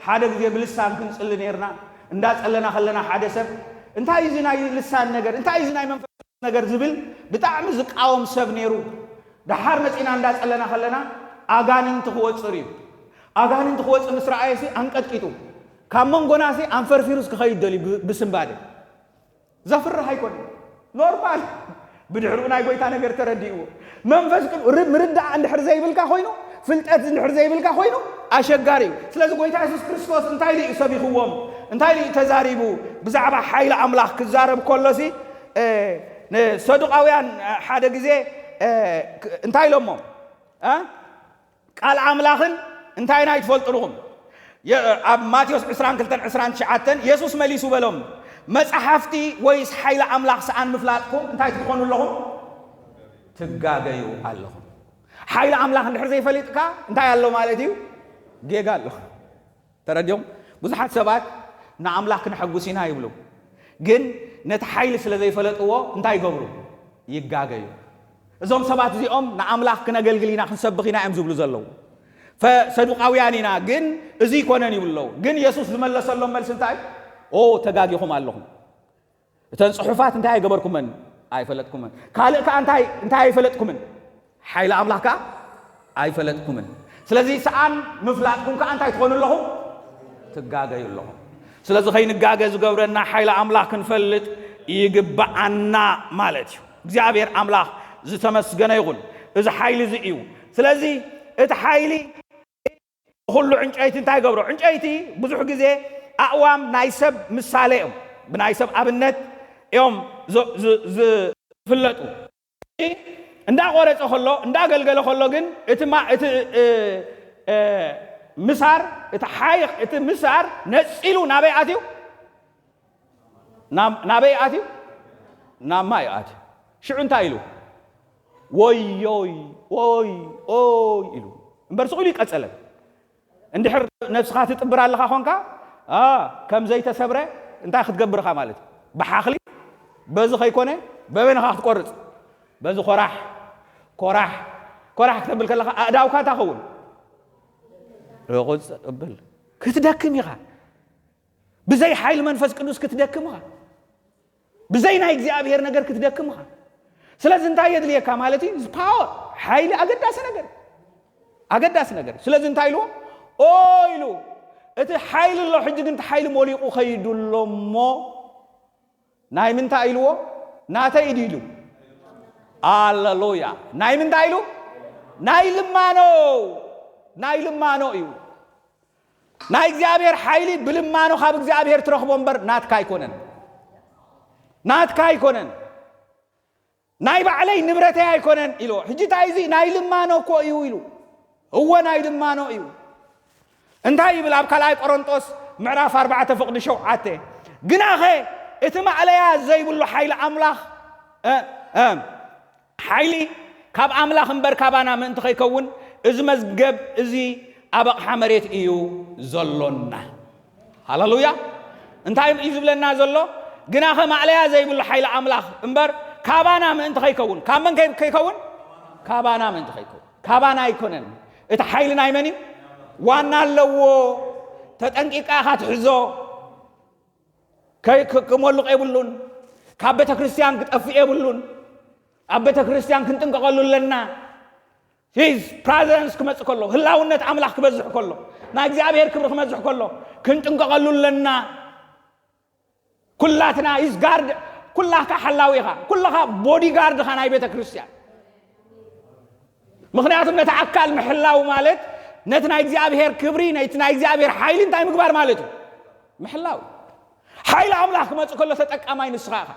ሓደ ግዜ ብልሳን ክንጽሊ ኔርና። እንዳጸለና ከለና ሓደ ሰብ፣ "እንታይ እዩ እዚ ናይ ልሳን ነገር? እንታይ እዩ እዚ ናይ መንፈስ ነገር?" ዝብል ብጣዕሚ ዝቃወም ሰብ ኔሩ። ደሓር መጺና እንዳጸለና ከለና ኣጋንንቲ ክወጽእ ርእዩ። ኣጋንንቲ ክወጽእ ምስ ረኣየሲ ኣንቀጥቂጡ። ካብ መንጎናሲ ኣንፈርፊሩስ ክኸይድ ደልዩ ብ-፣ ብስንባደ። ዘፍርህ ኣይኮነን። ኖርማል። ብድሕሪኡ ናይ ጎይታ ነገር ተረዲእዎ። መንፈስ ቅዱስ ር-፣ ምርዳእ እንድሕር ዘይብልካ ኮይኑ፣ ፍልጠት እንድሕር ዘይብልካ ኮይኑ፣ ኣሸጋሪ እዩ። ስለዚ ጎይታ የሱስ ክርስቶስ እንታይ ኢሉ እዩ ሰቢኽዎም? እንታይ ኢሉ እዩ ተዛሪቡ? ብዛዕባ ሓይሊ ኣምላኽ ክዛረብ ከሎሲ፣ እ፣ ንሰዱቃውያን ሓደ ግዜ፣ እ፣ ክ-፣ እንታይ ኢሎሞ? እ? ቃል ኣምላኽን እንታይን ኣይትፈልጡን ኢኹም። የ-፣ ኣብ ማቴዎስ ዕስራን ክልተን ዕስራን ትሽዓተን የሱስ መሊሱ በሎም፣ "መጻሕፍቲ ወይስ ሓይሊ ኣምላኽ ሰኣን ምፍላጥኩም እንታይ ትኾኑ ኣለኹም? ትጋገዩ ኣለኹም።" ሓይሊ ኣምላኽ እንድሕር ዘይፈሊጥካ እንታይ ኣሎ ማለት እዩ? ጌጋ ኣሎ። ተረዲኦም? ብዙሓት ሰባት ንኣምላኽ ክነሐጉስ ኢና ይብሉ፣ ግን ነቲ ሓይሊ ስለ ዘይፈለጥዎ እንታይ ይገብሩ? ይጋገዩ። እዞም ሰባት እዚኦም ንኣምላኽ ክነገልግል ኢና፣ ክንሰብኽ ኢና እዮም ዝብሉ ዘለዉ። ፈ-፣ ሰዱቃውያን ኢና፣ ግን እዚ ኣይኮነን ይብሉ ኣለዉ። ግን የሱስ ዝመለሰሎም መልሲ እንታይ? "ኦ፣ ተጋጊኹም ኣለኹም። እተን ጽሑፋት እንታይ ኣይገበርኩመን? ኣይፈለጥኩመን። ካልእ ከኣ እንታይ፣ እንታይ ኣይፈለጥኩምን? ሓይሊ ኣምላኽ ከኣ ኣይፈለጥኩምን። ስለዚ ሰኣን ምፍላጥኩም ከኣ እንታይ ትኾኑ ኣለኹም? ትጋገዩ ኣለኹም።" ስለዚ ከይንጋገ ዝገብረና ሓይሊ ኣምላኽ ክንፈልጥ ይግብኣና ማለት እዩ። እግዚኣብሔር ኣምላኽ ዝተመስገነ ይኹን። እዚ ሓይሊ እዚ እዩ። ስለዚ እቲ ሓይሊ ኩሉ ዕንጨይቲ እንታይ ይገብሮ? ዕንጨይቲ ብዙሕ ግዜ ኣእዋም ናይ ሰብ ምሳሌ እዮም። ብናይ ሰብ ኣብነት እዮም ዝ-፣ ዝ-፣ ዝፍለጡ። እንዳቆረጸ ከሎ፣ እንዳገልገለ ከሎ ግን እቲ ማ-፣ እቲ፣ እ፣ እ፣ ምሳር፣ እቲ ሓይኽ፣ እቲ ምሳር ነጺሉ ናበይ ኣትዩ? ናብ፣ ናበይ ኣትዩ? ናብ ማይ ኣትዩ። ሽዑ እንታይ ኢሉ? "ወዮይ፣ ኦይ፣ ኦይ" ኢሉ። እምበር ስቕ ኢሉ ይቀጸለን። እንድሕር ነብስኻ ትጥብር ኣለኻ ኾንካ፣ ኣ፣ ከም ዘይተሰብረ እንታይ ክትገብር ኢኻ ማለት እዩ? ብሓኽሊ በዚ ከይኮነ በበይንኻ ክትቆርጽ፣ በዚ ኮራሕ፣ ኮራሕ፣ ኮራሕ ክተብል ከለኻ ኣእዳውካ እንታይ ኸውን? ርቑጽ እብል። ክትደክም ኢኻ። ብዘይ ሓይሊ መንፈስ ቅዱስ ክትደክም ኢኻ። ብዘይ ናይ እግዚኣብሔር ነገር ክትደክም ኢኻ። ስለዚ እንታይ የድልየካ ማለት እዩ? እዚ ፓወር፣ ሓይሊ ኣገዳሲ ነገር፣ ኣገዳሲ ነገር። ስለዚ እንታይ ኢልዎ? ኦ ኢሉ፣ እቲ ሓይሊ ኣሎ፣ ሕጂ ግን እቲ ሓይሊ ሞሊቑ ኸይዱ ኣሎ እሞ፣ ናይ ምንታይ ኢልዎ? ናተይ ኢዱ ኢሉ። ኣለሉያ። ናይ ምንታይ ኢሉ? ናይ ልማኖ፣ ናይ ልማኖ እዩ። ናይ እግዚኣብሔር ሓይሊ ብልማኖ ካብ እግዚኣብሔር ትረኽቦ እምበር ናትካ ኣይኮነን። ናትካ ኣይኮነን። ናይ ባዕለይ ንብረተይ ኣይኮነን ኢልዎ። ሕጂ እንታይ እዚ ናይ ልማኖ እኮ እዩ ኢሉ። እወ ናይ ልማኖ እዩ። እንታይ ይብል ኣብ ካልኣይ ቆሮንጦስ ምዕራፍ ኣርባዕተ ፍቕዲ ሸውዓተ? ግናኸ እቲ ማእለያ ዘይብሉ ሓይሊ ኣምላኽ፣ እ፣ እ፣ ሓይሊ ካብ ኣምላኽ እምበር ካባና ምእንቲ ኸይከውን፣ እዚ መዝገብ እዚ ኣብ ኣቕሓ መሬት እዩ ዘሎና። ሃለሉያ! እንታይ እዩ ዝብለና ዘሎ? ግናኸ ማእለያ ዘይብሉ ሓይሊ ኣምላኽ እምበር ካባና ምእንቲ ኸይከውን። ካብ መን ከይ-፣ ከይከውን? ካባና ምእንቲ ኸይከውን። ካባና ኣይኮነን። እቲ ሓይሊ ናይ መን እዩ? ዋና ኣለዎ። ተጠንቂቕካ ኢኻ ትሕዞ። ከይ-፣ ክ-፣ ክሞልቕ የብሉን። ካብ ቤተ ክርስቲያን ክጠፍእ የብሉን። ኣብ ቤተ ክርስቲያን ክንጥንቀቐሉ ኣለና። ሂዝ ፕራዘንስ ክመጽእ ከሎ፣ ህላውነት ኣምላኽ ክበዝሕ ከሎ፣ ናይ እግዚኣብሔር ክብሪ ክመዝሕ ከሎ፣ ክንጥንቀቐሉ ኣለና። ኩላትና ሂዝ ጋርድ፣ ኩላኻ ሓላዊ ኢኻ፣ ኩላኻ ቦዲ ጋርድ ኢኻ ናይ ቤተ ክርስቲያን። ምኽንያቱም ነቲ ኣካል ምሕላው ማለት ነቲ ናይ እግዚኣብሔር ክብሪ፣ ነቲ ናይ እግዚኣብሔር ሓይሊ እንታይ ምግባር ማለት እዩ? ምሕላው። ሓይሊ ኣምላኽ ክመጽእ ከሎ ተጠቃማይ ንስኻ ኢኻ።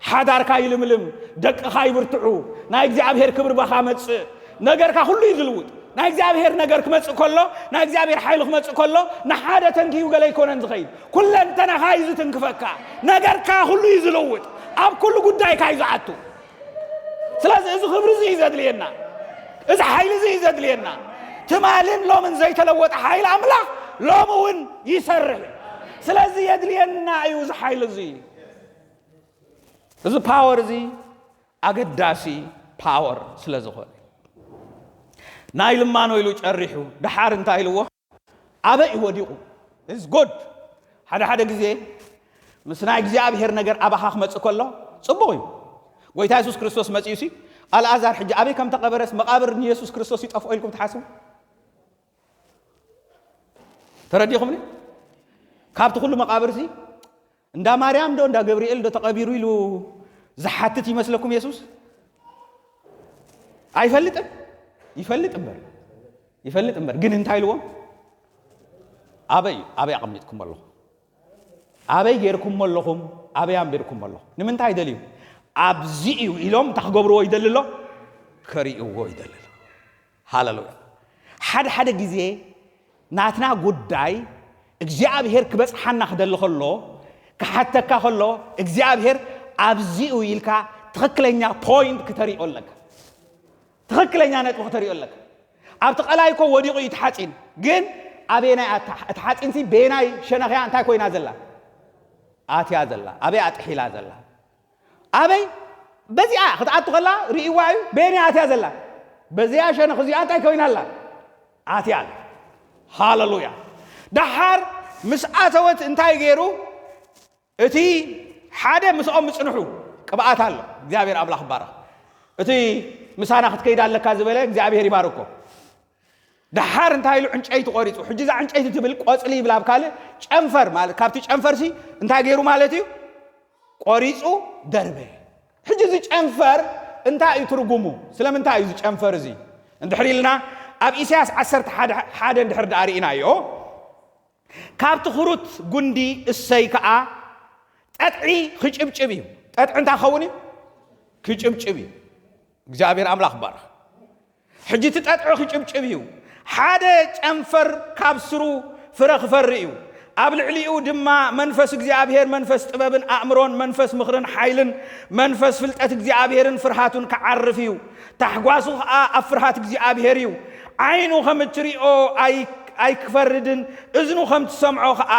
ሓዳርካ ይልምልም፣ ደቅኻ ይብርትዑ፣ ናይ እግዚኣብሔር ክብሪ ባኻ መጽእ፣ ነገርካ ኩሉ እዩ ዝልውጥ። ናይ እግዚኣብሔር ነገር ክመጽእ ከሎ፣ ናይ እግዚኣብሔር ሓይሊ ክመጽእ ከሎ፣ ንሓደ ተንኪዩ ገለ ኣይኮነን ዝኸይድ። ኩለንተናኻ እዩ ዝትንክፈካ። ነገርካ ኩሉ እዩ ዝልውጥ። ኣብ ኩሉ ጉዳይካ እዩ ዝኣቱ። ስለዚ እዚ ክብሪ እዚ እዩ ዘድልየና። እዚ ሓይሊ እዚ እዩ ዘድልየና። ትማልን ሎምን ዘይተለወጠ ሓይሊ ኣምላኽ ሎሚ እውን ይሰርሕ። ስለዚ የድልየና እዩ እዚ ሓይሊ እዚ። እዚ ፓወር እዚ ኣገዳሲ ፓወር ስለ ዝኾነ፣ ናይ ልማኖ ኢሉ ጨሪሑ። ደሓር እንታይ ኢልዎ? ኣበይ እዩ ወዲቑ? Is good። ሓደ ሓደ ግዜ ምስ ናይ እግዚኣብሔር ነገር ኣባኻ ክመጽእ ከሎ ጽቡቕ እዩ። ጎይታ የሱስ ክርስቶስ መጺኡ ሲ፣ ኣልኣዛር ሕጂ ኣበይ ከም ተቐበረስ፣ መቓብር ንየሱስ ክርስቶስ ይጠፍኦ ኢልኩም ትሓስቡ? ተረዲኹምኒ? ካብቲ ኩሉ መቓብር ሲ፣ እንዳ ማርያም ዶ እንዳ ገብርኤል ዶ ተቐቢሩ ኢሉ ዝሓትት ይመስለኩም የሱስ? ኣይፈልጥን? ይፈልጥ እምበር፣ ይፈልጥ እምበር። ግን እንታይ ኢልዎም? ኣበይ፣ ኣበይ ኣቐሚጥኩም ኣለኹም? ኣበይ ጌርኩም ኣለኹም? ኣበይ ኣንቢርኩም ኣለኹም? ንምንታይ ደልዩ? ኣብዚ እዩ ኢሎም እንታይ ክገብርዎ ይደሊ ኣሎ? ከርእይዎ ይደሊ ኣሎ። ሃሌሉያ። ሓደ ሓደ ግዜ ናትና ጉዳይ እግዚኣብሔር ክበጽሓና ክደሊ ከሎ፣ ክሓተካ ከሎ፣ እግዚኣብሔር ኣብዚኡ ኢልካ ትኽክለኛ ፖይንት ክተሪኦ ኣለካ። ትኽክለኛ ነጥቢ ክተሪኦ ኣለካ። ኣብቲ ቀላይ እኮ ወዲቑ እዩ እቲ ሓፂን፣ ግን ኣበየናይ ኣታ-፣ እቲ ሓፂንሲ በየናይ ሸነኽያ እንታይ ኮይና ዘላ? ኣትያ ዘላ። ኣበይ ኣጥሒላ ዘላ? ኣበይ? በዚኣ ክትኣቱ ከላ ርእይዋ እዩ። በየናይ ኣትያ ዘላ? በዚኣ ሸነኽ እዚኣ እንታይ ኮይና ኣላ? ኣትያ ኣላ። ሃሌሉያ። ደሓር ምስ ኣተወት እንታይ ገይሩ? እቲ ሓደ ምስኦም ምጽንሑ ቅብኣት ኣሎ። እግዚኣብሔር ኣምላኽ ይባረኽ። እቲ ምሳና ክትከይድ ኣለካ ዝበለ እግዚኣብሔር ይባርኮ። ደሓር እንታይ ኢሉ? ዕንጨይቲ ቆሪጹ። ሕጂ እዛ ዕንጨይቲ ትብል ቆጽሊ ይብል፣ ኣብ ካልእ ጨንፈር ማለት፣ ካብቲ ጨንፈርሲ እንታይ ገይሩ ማለት እዩ? ቆሪጹ ደርበ። ሕጂ እዚ ጨንፈር እንታይ እዩ ትርጉሙ? ስለምንታይ እዩ እዚ ጨንፈር እዚ? እንድሕር ኢልና ኣብ ኢሳያስ ዓሰርተ ሓደ ሓደ እንድሕር ደኣ ርኢናዮ፣ ካብቲ ኽሩት ጉንዲ እሰይ ከኣ ጠጥዒ ክጭብጭብ እዩ። ጠጥዒ እንታይ ክኸውን እዩ? ክጭብጭብ እዩ። እግዚኣብሔር ኣምላኽ ይባረኽ። ሕጂ እቲ ጠጥዒ ክጭብጭብ እዩ። ሓደ ጨንፈር ካብ ስሩ ፍረ ክፈሪ እዩ። ኣብ ልዕሊኡ ድማ መንፈስ እግዚኣብሔር፣ መንፈስ ጥበብን ኣእምሮን፣ መንፈስ ምኽርን ሓይልን፣ መንፈስ ፍልጠት እግዚኣብሔርን ፍርሃቱን ክዓርፍ እዩ። ታሕጓሱ ኸኣ ኣብ ፍርሃት እግዚኣብሔር እዩ። ዓይኑ ከም እትሪኦ ኣይ-፣ ኣይክፈርድን፣ እዝኑ ከም ትሰምዖ ኸኣ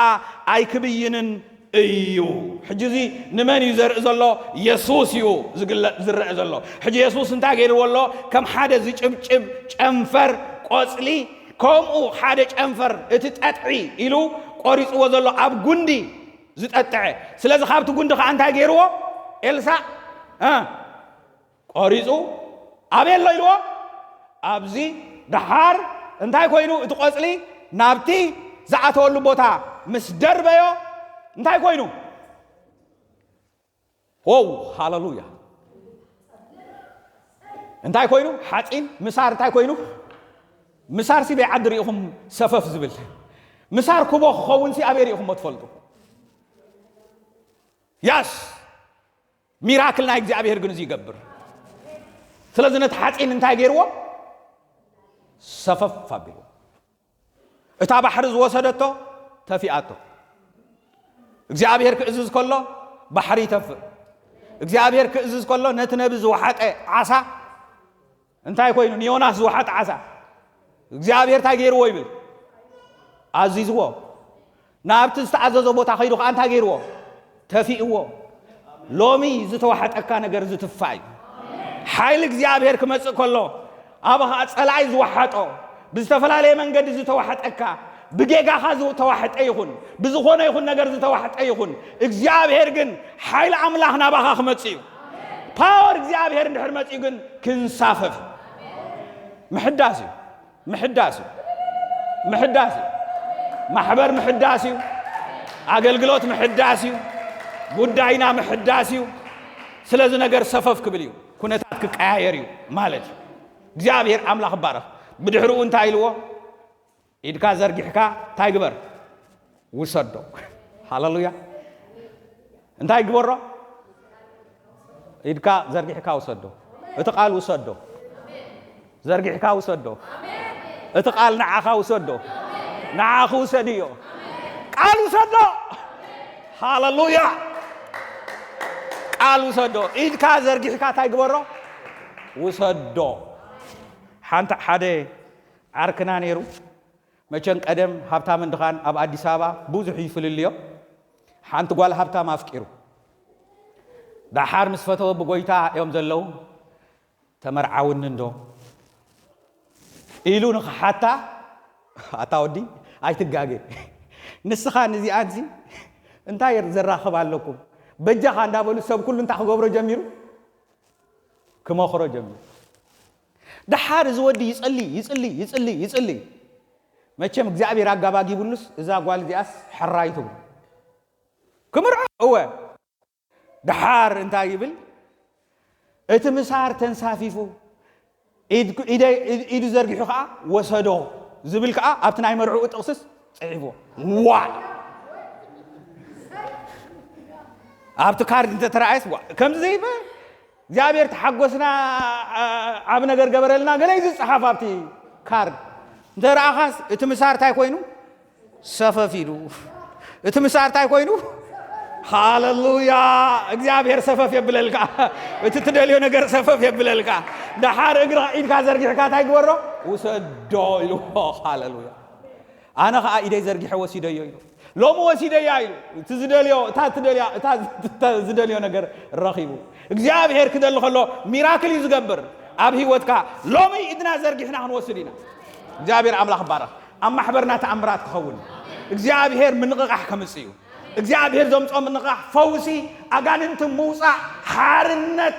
ኣይክብይንን እዩ። ሕጂ እዚ ንመን እዩ ዘርኢ ዘሎ? የሱስ እዩ ዝግለጽ፣ ዝረአ ዘሎ። ሕጂ የሱስ እንታይ ገይርዎ ኣሎ? ከም ሓደ ዝጭብጭብ ጨንፈር ቆጽሊ፣ ከምኡ ሓደ ጨንፈር እቲ ጠጥዒ ኢሉ ቆሪጽዎ ዘሎ ኣብ ጉንዲ ዝጠጥዐ። ስለዚ ካብቲ ጉንዲ ኸዓ እንታይ ገይርዎ? ኤልሳእ፣ እ፣ ቆሪጹ ኣበይ ኣሎ ኢልዎ? ኣብዚ። ደሓር እንታይ ኮይኑ? እቲ ቆጽሊ ናብቲ ዝኣተወሉ ቦታ ምስ ደርበዮ እንታይ ኮይኑ? ዎው፣ ሃሌሉያ። እንታይ ኮይኑ? ሓጺን ምሳር እንታይ ኮይኑ? ምሳር ሲ በይ ዓዲ ርኢኹም ሰፈፍ ዝብል? ምሳር ኩቦ ክኸውን ሲ ኣበይ ርኢኹሞ ትፈልጡ? ያስ። ሚራክል ናይ እግዚኣብሔር ግን እዚ ይገብር። ስለዚ ነቲ ሓፂን እንታይ ገይርዎ? ሰፈፍ ኣቢልዎ። እታ ባሕሪ ዝወሰደቶ ተፊኣቶ። እግዚኣብሔር ክእዝዝ ከሎ ባሕሪ ይተፍእ። እግዚኣብሔር ክእዝዝ ከሎ ነቲ ነቢ ዝወሓጠ ዓሳ እንታይ ኮይኑ? ንዮናስ ዝወሓጠ ዓሳ እግዚኣብሔር እንታይ ገይርዎ ይብል? ኣዚዝዎ። ናብቲ ዝተኣዘዞ ቦታ ከይዱ ከዓ እንታይ ገይርዎ? ተፊእዎ። ሎሚ ዝተዋሕጠካ ነገር ዝትፋእ እዩ። ሓይሊ እግዚኣብሔር ክመጽእ ከሎ፣ ኣብ ኸዓ ጸላኢ ዝወሓጦ፣ ብዝተፈላለየ መንገዲ ዝተዋሕጠካ፣ ብጌጋኻ ዝተዋሕጠ ይኹን፣ ብዝኾነ ይኹን ነገር ዝተዋሕጠ ይኹን፣ እግዚኣብሔር ግን ሓይሊ ኣምላኽ ናባኻ ክመጽእ እዩ። ፓወር እግዚኣብሔር እንድሕር መጽኡ ግን ክንሳፈፍ እዩ። ምሕዳስ እዩ። ምሕዳስ እዩ። ምሕዳስ እዩ። ማሕበር ምሕዳስ እዩ። ኣገልግሎት ምሕዳስ እዩ። ጉዳይና ምሕዳስ እዩ። ስለዚ ነገር ሰፈፍ ክብል እዩ። ኩነታት ክቀያየር እዩ ማለት እዩ። እግዚኣብሔር ኣምላኽ ይባረኽ። ብድሕሪኡ እንታይ ኢልዎ? ኢድካ ዘርጊሕካ እንታይ ግበር? ውሰዶ። ሃለሉያ። እንታይ ግበሮ? ኢድካ ዘርጊሕካ ውሰዶ። እቲ ቃል ውሰዶ። ዘርጊሕካ ውሰዶ። እቲ ቃል ንዓኻ ውሰዶ። ንዓኺ ውሰድዮ። ቃል ውሰዶ። ሃለሉያ። ቃል ውሰዶ። ኢድካ ዘርጊሕካ እንታይ ግበሮ? ውሰዶ። ሓንቲ ሓደ ዓርክና ነይሩ። መቸም ቀደም ሃብታምን ድኻን ኣብ ኣዲስ ኣበባ ብዙሕ እዩ ፍልልዮ። ሓንቲ ጓል ሃብታም ኣፍቂሩ። ደሓር ምስ ፈተወ ብጎይታ እዮም ዘለዉ። "ተመርዓውኒ እንዶ?" ኢሉ ንኽሓታ፣ "ኣታ ወዲ ኣይትጋገ። ንስኻ ንዚኣንሲ እንታይ ዘራኽብ ኣለኩም? በጃኻ" እንዳበሉ ሰብ ኩሉ እንታይ ክገብሮ ጀሚሩ? ክመኽሮ ጀሚሩ። ደሓር እዚ ወዲ ይጽሊ፣ ይጽሊ፣ ይጽሊ፣ ይጽሊ። መቸም እግዚኣብሔር ኣጋባጊቡሉስ እዛ ጓል እዚኣስ ሕራይ ትብሉ። ክምርዖ እወ። ደሓር እንታይ ይብል? እቲ ምሳር ተንሳፊፉ፣ ኢድ-፣ ኢደ-፣ ኢድ-፣ ኢዱ ዘርጊሑ ከኣ ወሰዶ ዝብል ከኣ ኣብቲ ናይ መርዕኡ ጥቕስስ ጽሒፍዎ። ዋ! ኣብቲ ካርድ እንተተረኣየስ፣ ዋ፣ ከምዚ ዘይበ እግዚኣብሔር ተሓጎስና፣ ዓ-፣ ዓቢ ነገር ገበረልና፣ ገለ እዩ ዝጸሓፍ ኣብቲ ካርድ። እንተ ረኣኻስ፣ እቲ ምሳር እንታይ ኮይኑ? ሰፈፍ ኢሉ። እቲ ምሳር እንታይ ኮይኑ? ሃለሉያ! እግዚኣብሔር ሰፈፍ የብለልካ። እቲ ትደልዮ ነገር ሰፈፍ የብለልካ። ደሓር እግርኻ፣ ኢድካ ዘርጊሕካ እንታይ ግበሮ? ውሰዶ ኢልዎ። ሃለሉያ! ኣነ ኸኣ ኢደይ ዘርጊሐ ወሲደዮ ኢሉ። ሎሚ ወሲደያ ኢሉ። እቲ ዝደልዮ፣ እታ ትደልያ፣ እታ ዝተ-፣ ዝደልዮ ነገር ረኺቡ። እግዚኣብሔር ክደሊ ከሎ ሚራክል እዩ ዝገብር ኣብ ህይወትካ። ሎሚ ኢድና ዘርጊሕና ክንወስድ ኢና። እግዚኣብሔር ኣምላኽ ይባረኽ። ኣብ ማሕበርና ተኣምራት ክኸውን። እግዚኣብሔር ምንቕቓሕ ከምጽእ እዩ። እግዚኣብሔር ዘምጾ ምንቕቓሕ፣ ፈውሲ፣ ኣጋንንቲ ምውጻእ፣ ሓርነት፣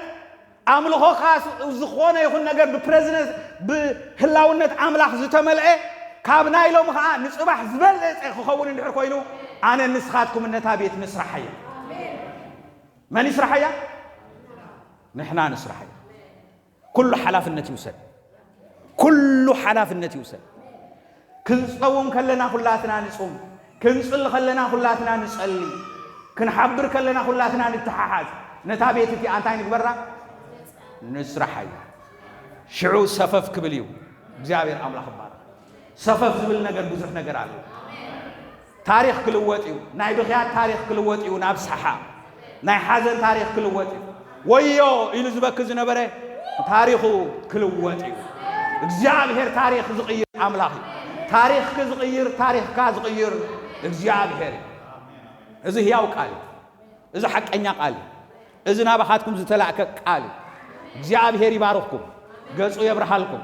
ኣምልኾኻ ስ-፣ ዝኾነ ይኹን ነገር ብፕረዝነስ፣ ብህላውነት ኣምላኽ ዝተመልአ፣ ካብ ናይ ሎሚ ኸዓ ንጽባሕ ዝበለጸ ክኸውን እንድሕር ኮይኑ፣ ኣነ ንስኻትኩም ነታ ቤት ንስራሓያ። መን ይስራሓያ? ንሕና ንስራሓያ። ኩሉ ሓላፍነት ይውሰድ። ኩሉ ሓላፍነት ይውሰድ። ክንጸውም ከለና ኩላትና ንጹም፣ ክንጽሊ ከለና ኩላትና ንጸሊ፣ ክንሓብር ከለና ኩላትና ንተሓሓዝ። ነታ ቤት እቲኣ እንታይ ንግበራ? ንስራሓያ። ሽዑ ሰፈፍ ክብል እዩ። እግዚኣብሔር ኣምላኽ ይባረኽ። ሰፈፍ ዝብል ነገር ብዙሕ ነገር ኣሎ። ታሪኽ ክልወጥ እዩ። ናይ ብኽያት ታሪኽ ክልወጥ እዩ ናብ ሰሓቕ። ናይ ሓዘን ታሪኽ ክልወጥ እዩ። ወዮ ኢሉ ዝበኪ ዝነበረ ታሪኹ ክልወጥ እዩ። እግዚኣብሔር ታሪኽ ዝቕይር ኣምላኽ እዩ። ታሪኽኪ ዝቕይር፣ ታሪኽካ ዝቕይር እግዚኣብሔር እዩ። እዚ ህያው ቃል እዩ። እዚ ሓቀኛ ቃል እዩ። እዚ ናባኻትኩም ዝተላእከ ቃል እዩ። እግዚኣብሔር ይባርኽኩም፣ ገጹ የብርሃልኩም፣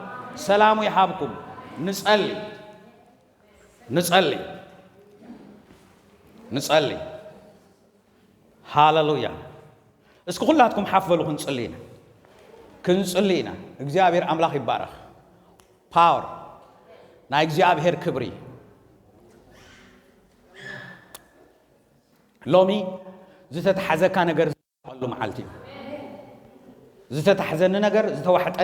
ሰላሙ ይሃብኩም። ንጸሊ፣ ንጸሊ፣ ንጸሊ። ሃለሉያ። እስኪ ኩላትኩም ሓፍ በሉ፣ ክንጽሊ ኢና። ክንጽሊ ኢና። እግዚኣብሔር ኣምላኽ ይባረኽ። ፓወር ናይ እግዚኣብሔር ክብሪ። ሎሚ ዝተታሕዘካ ነገር ዝተዋሕጠሉ መዓልቲ እዩ። ዝተታሕዘኒ ነገር ዝተዋሕጠ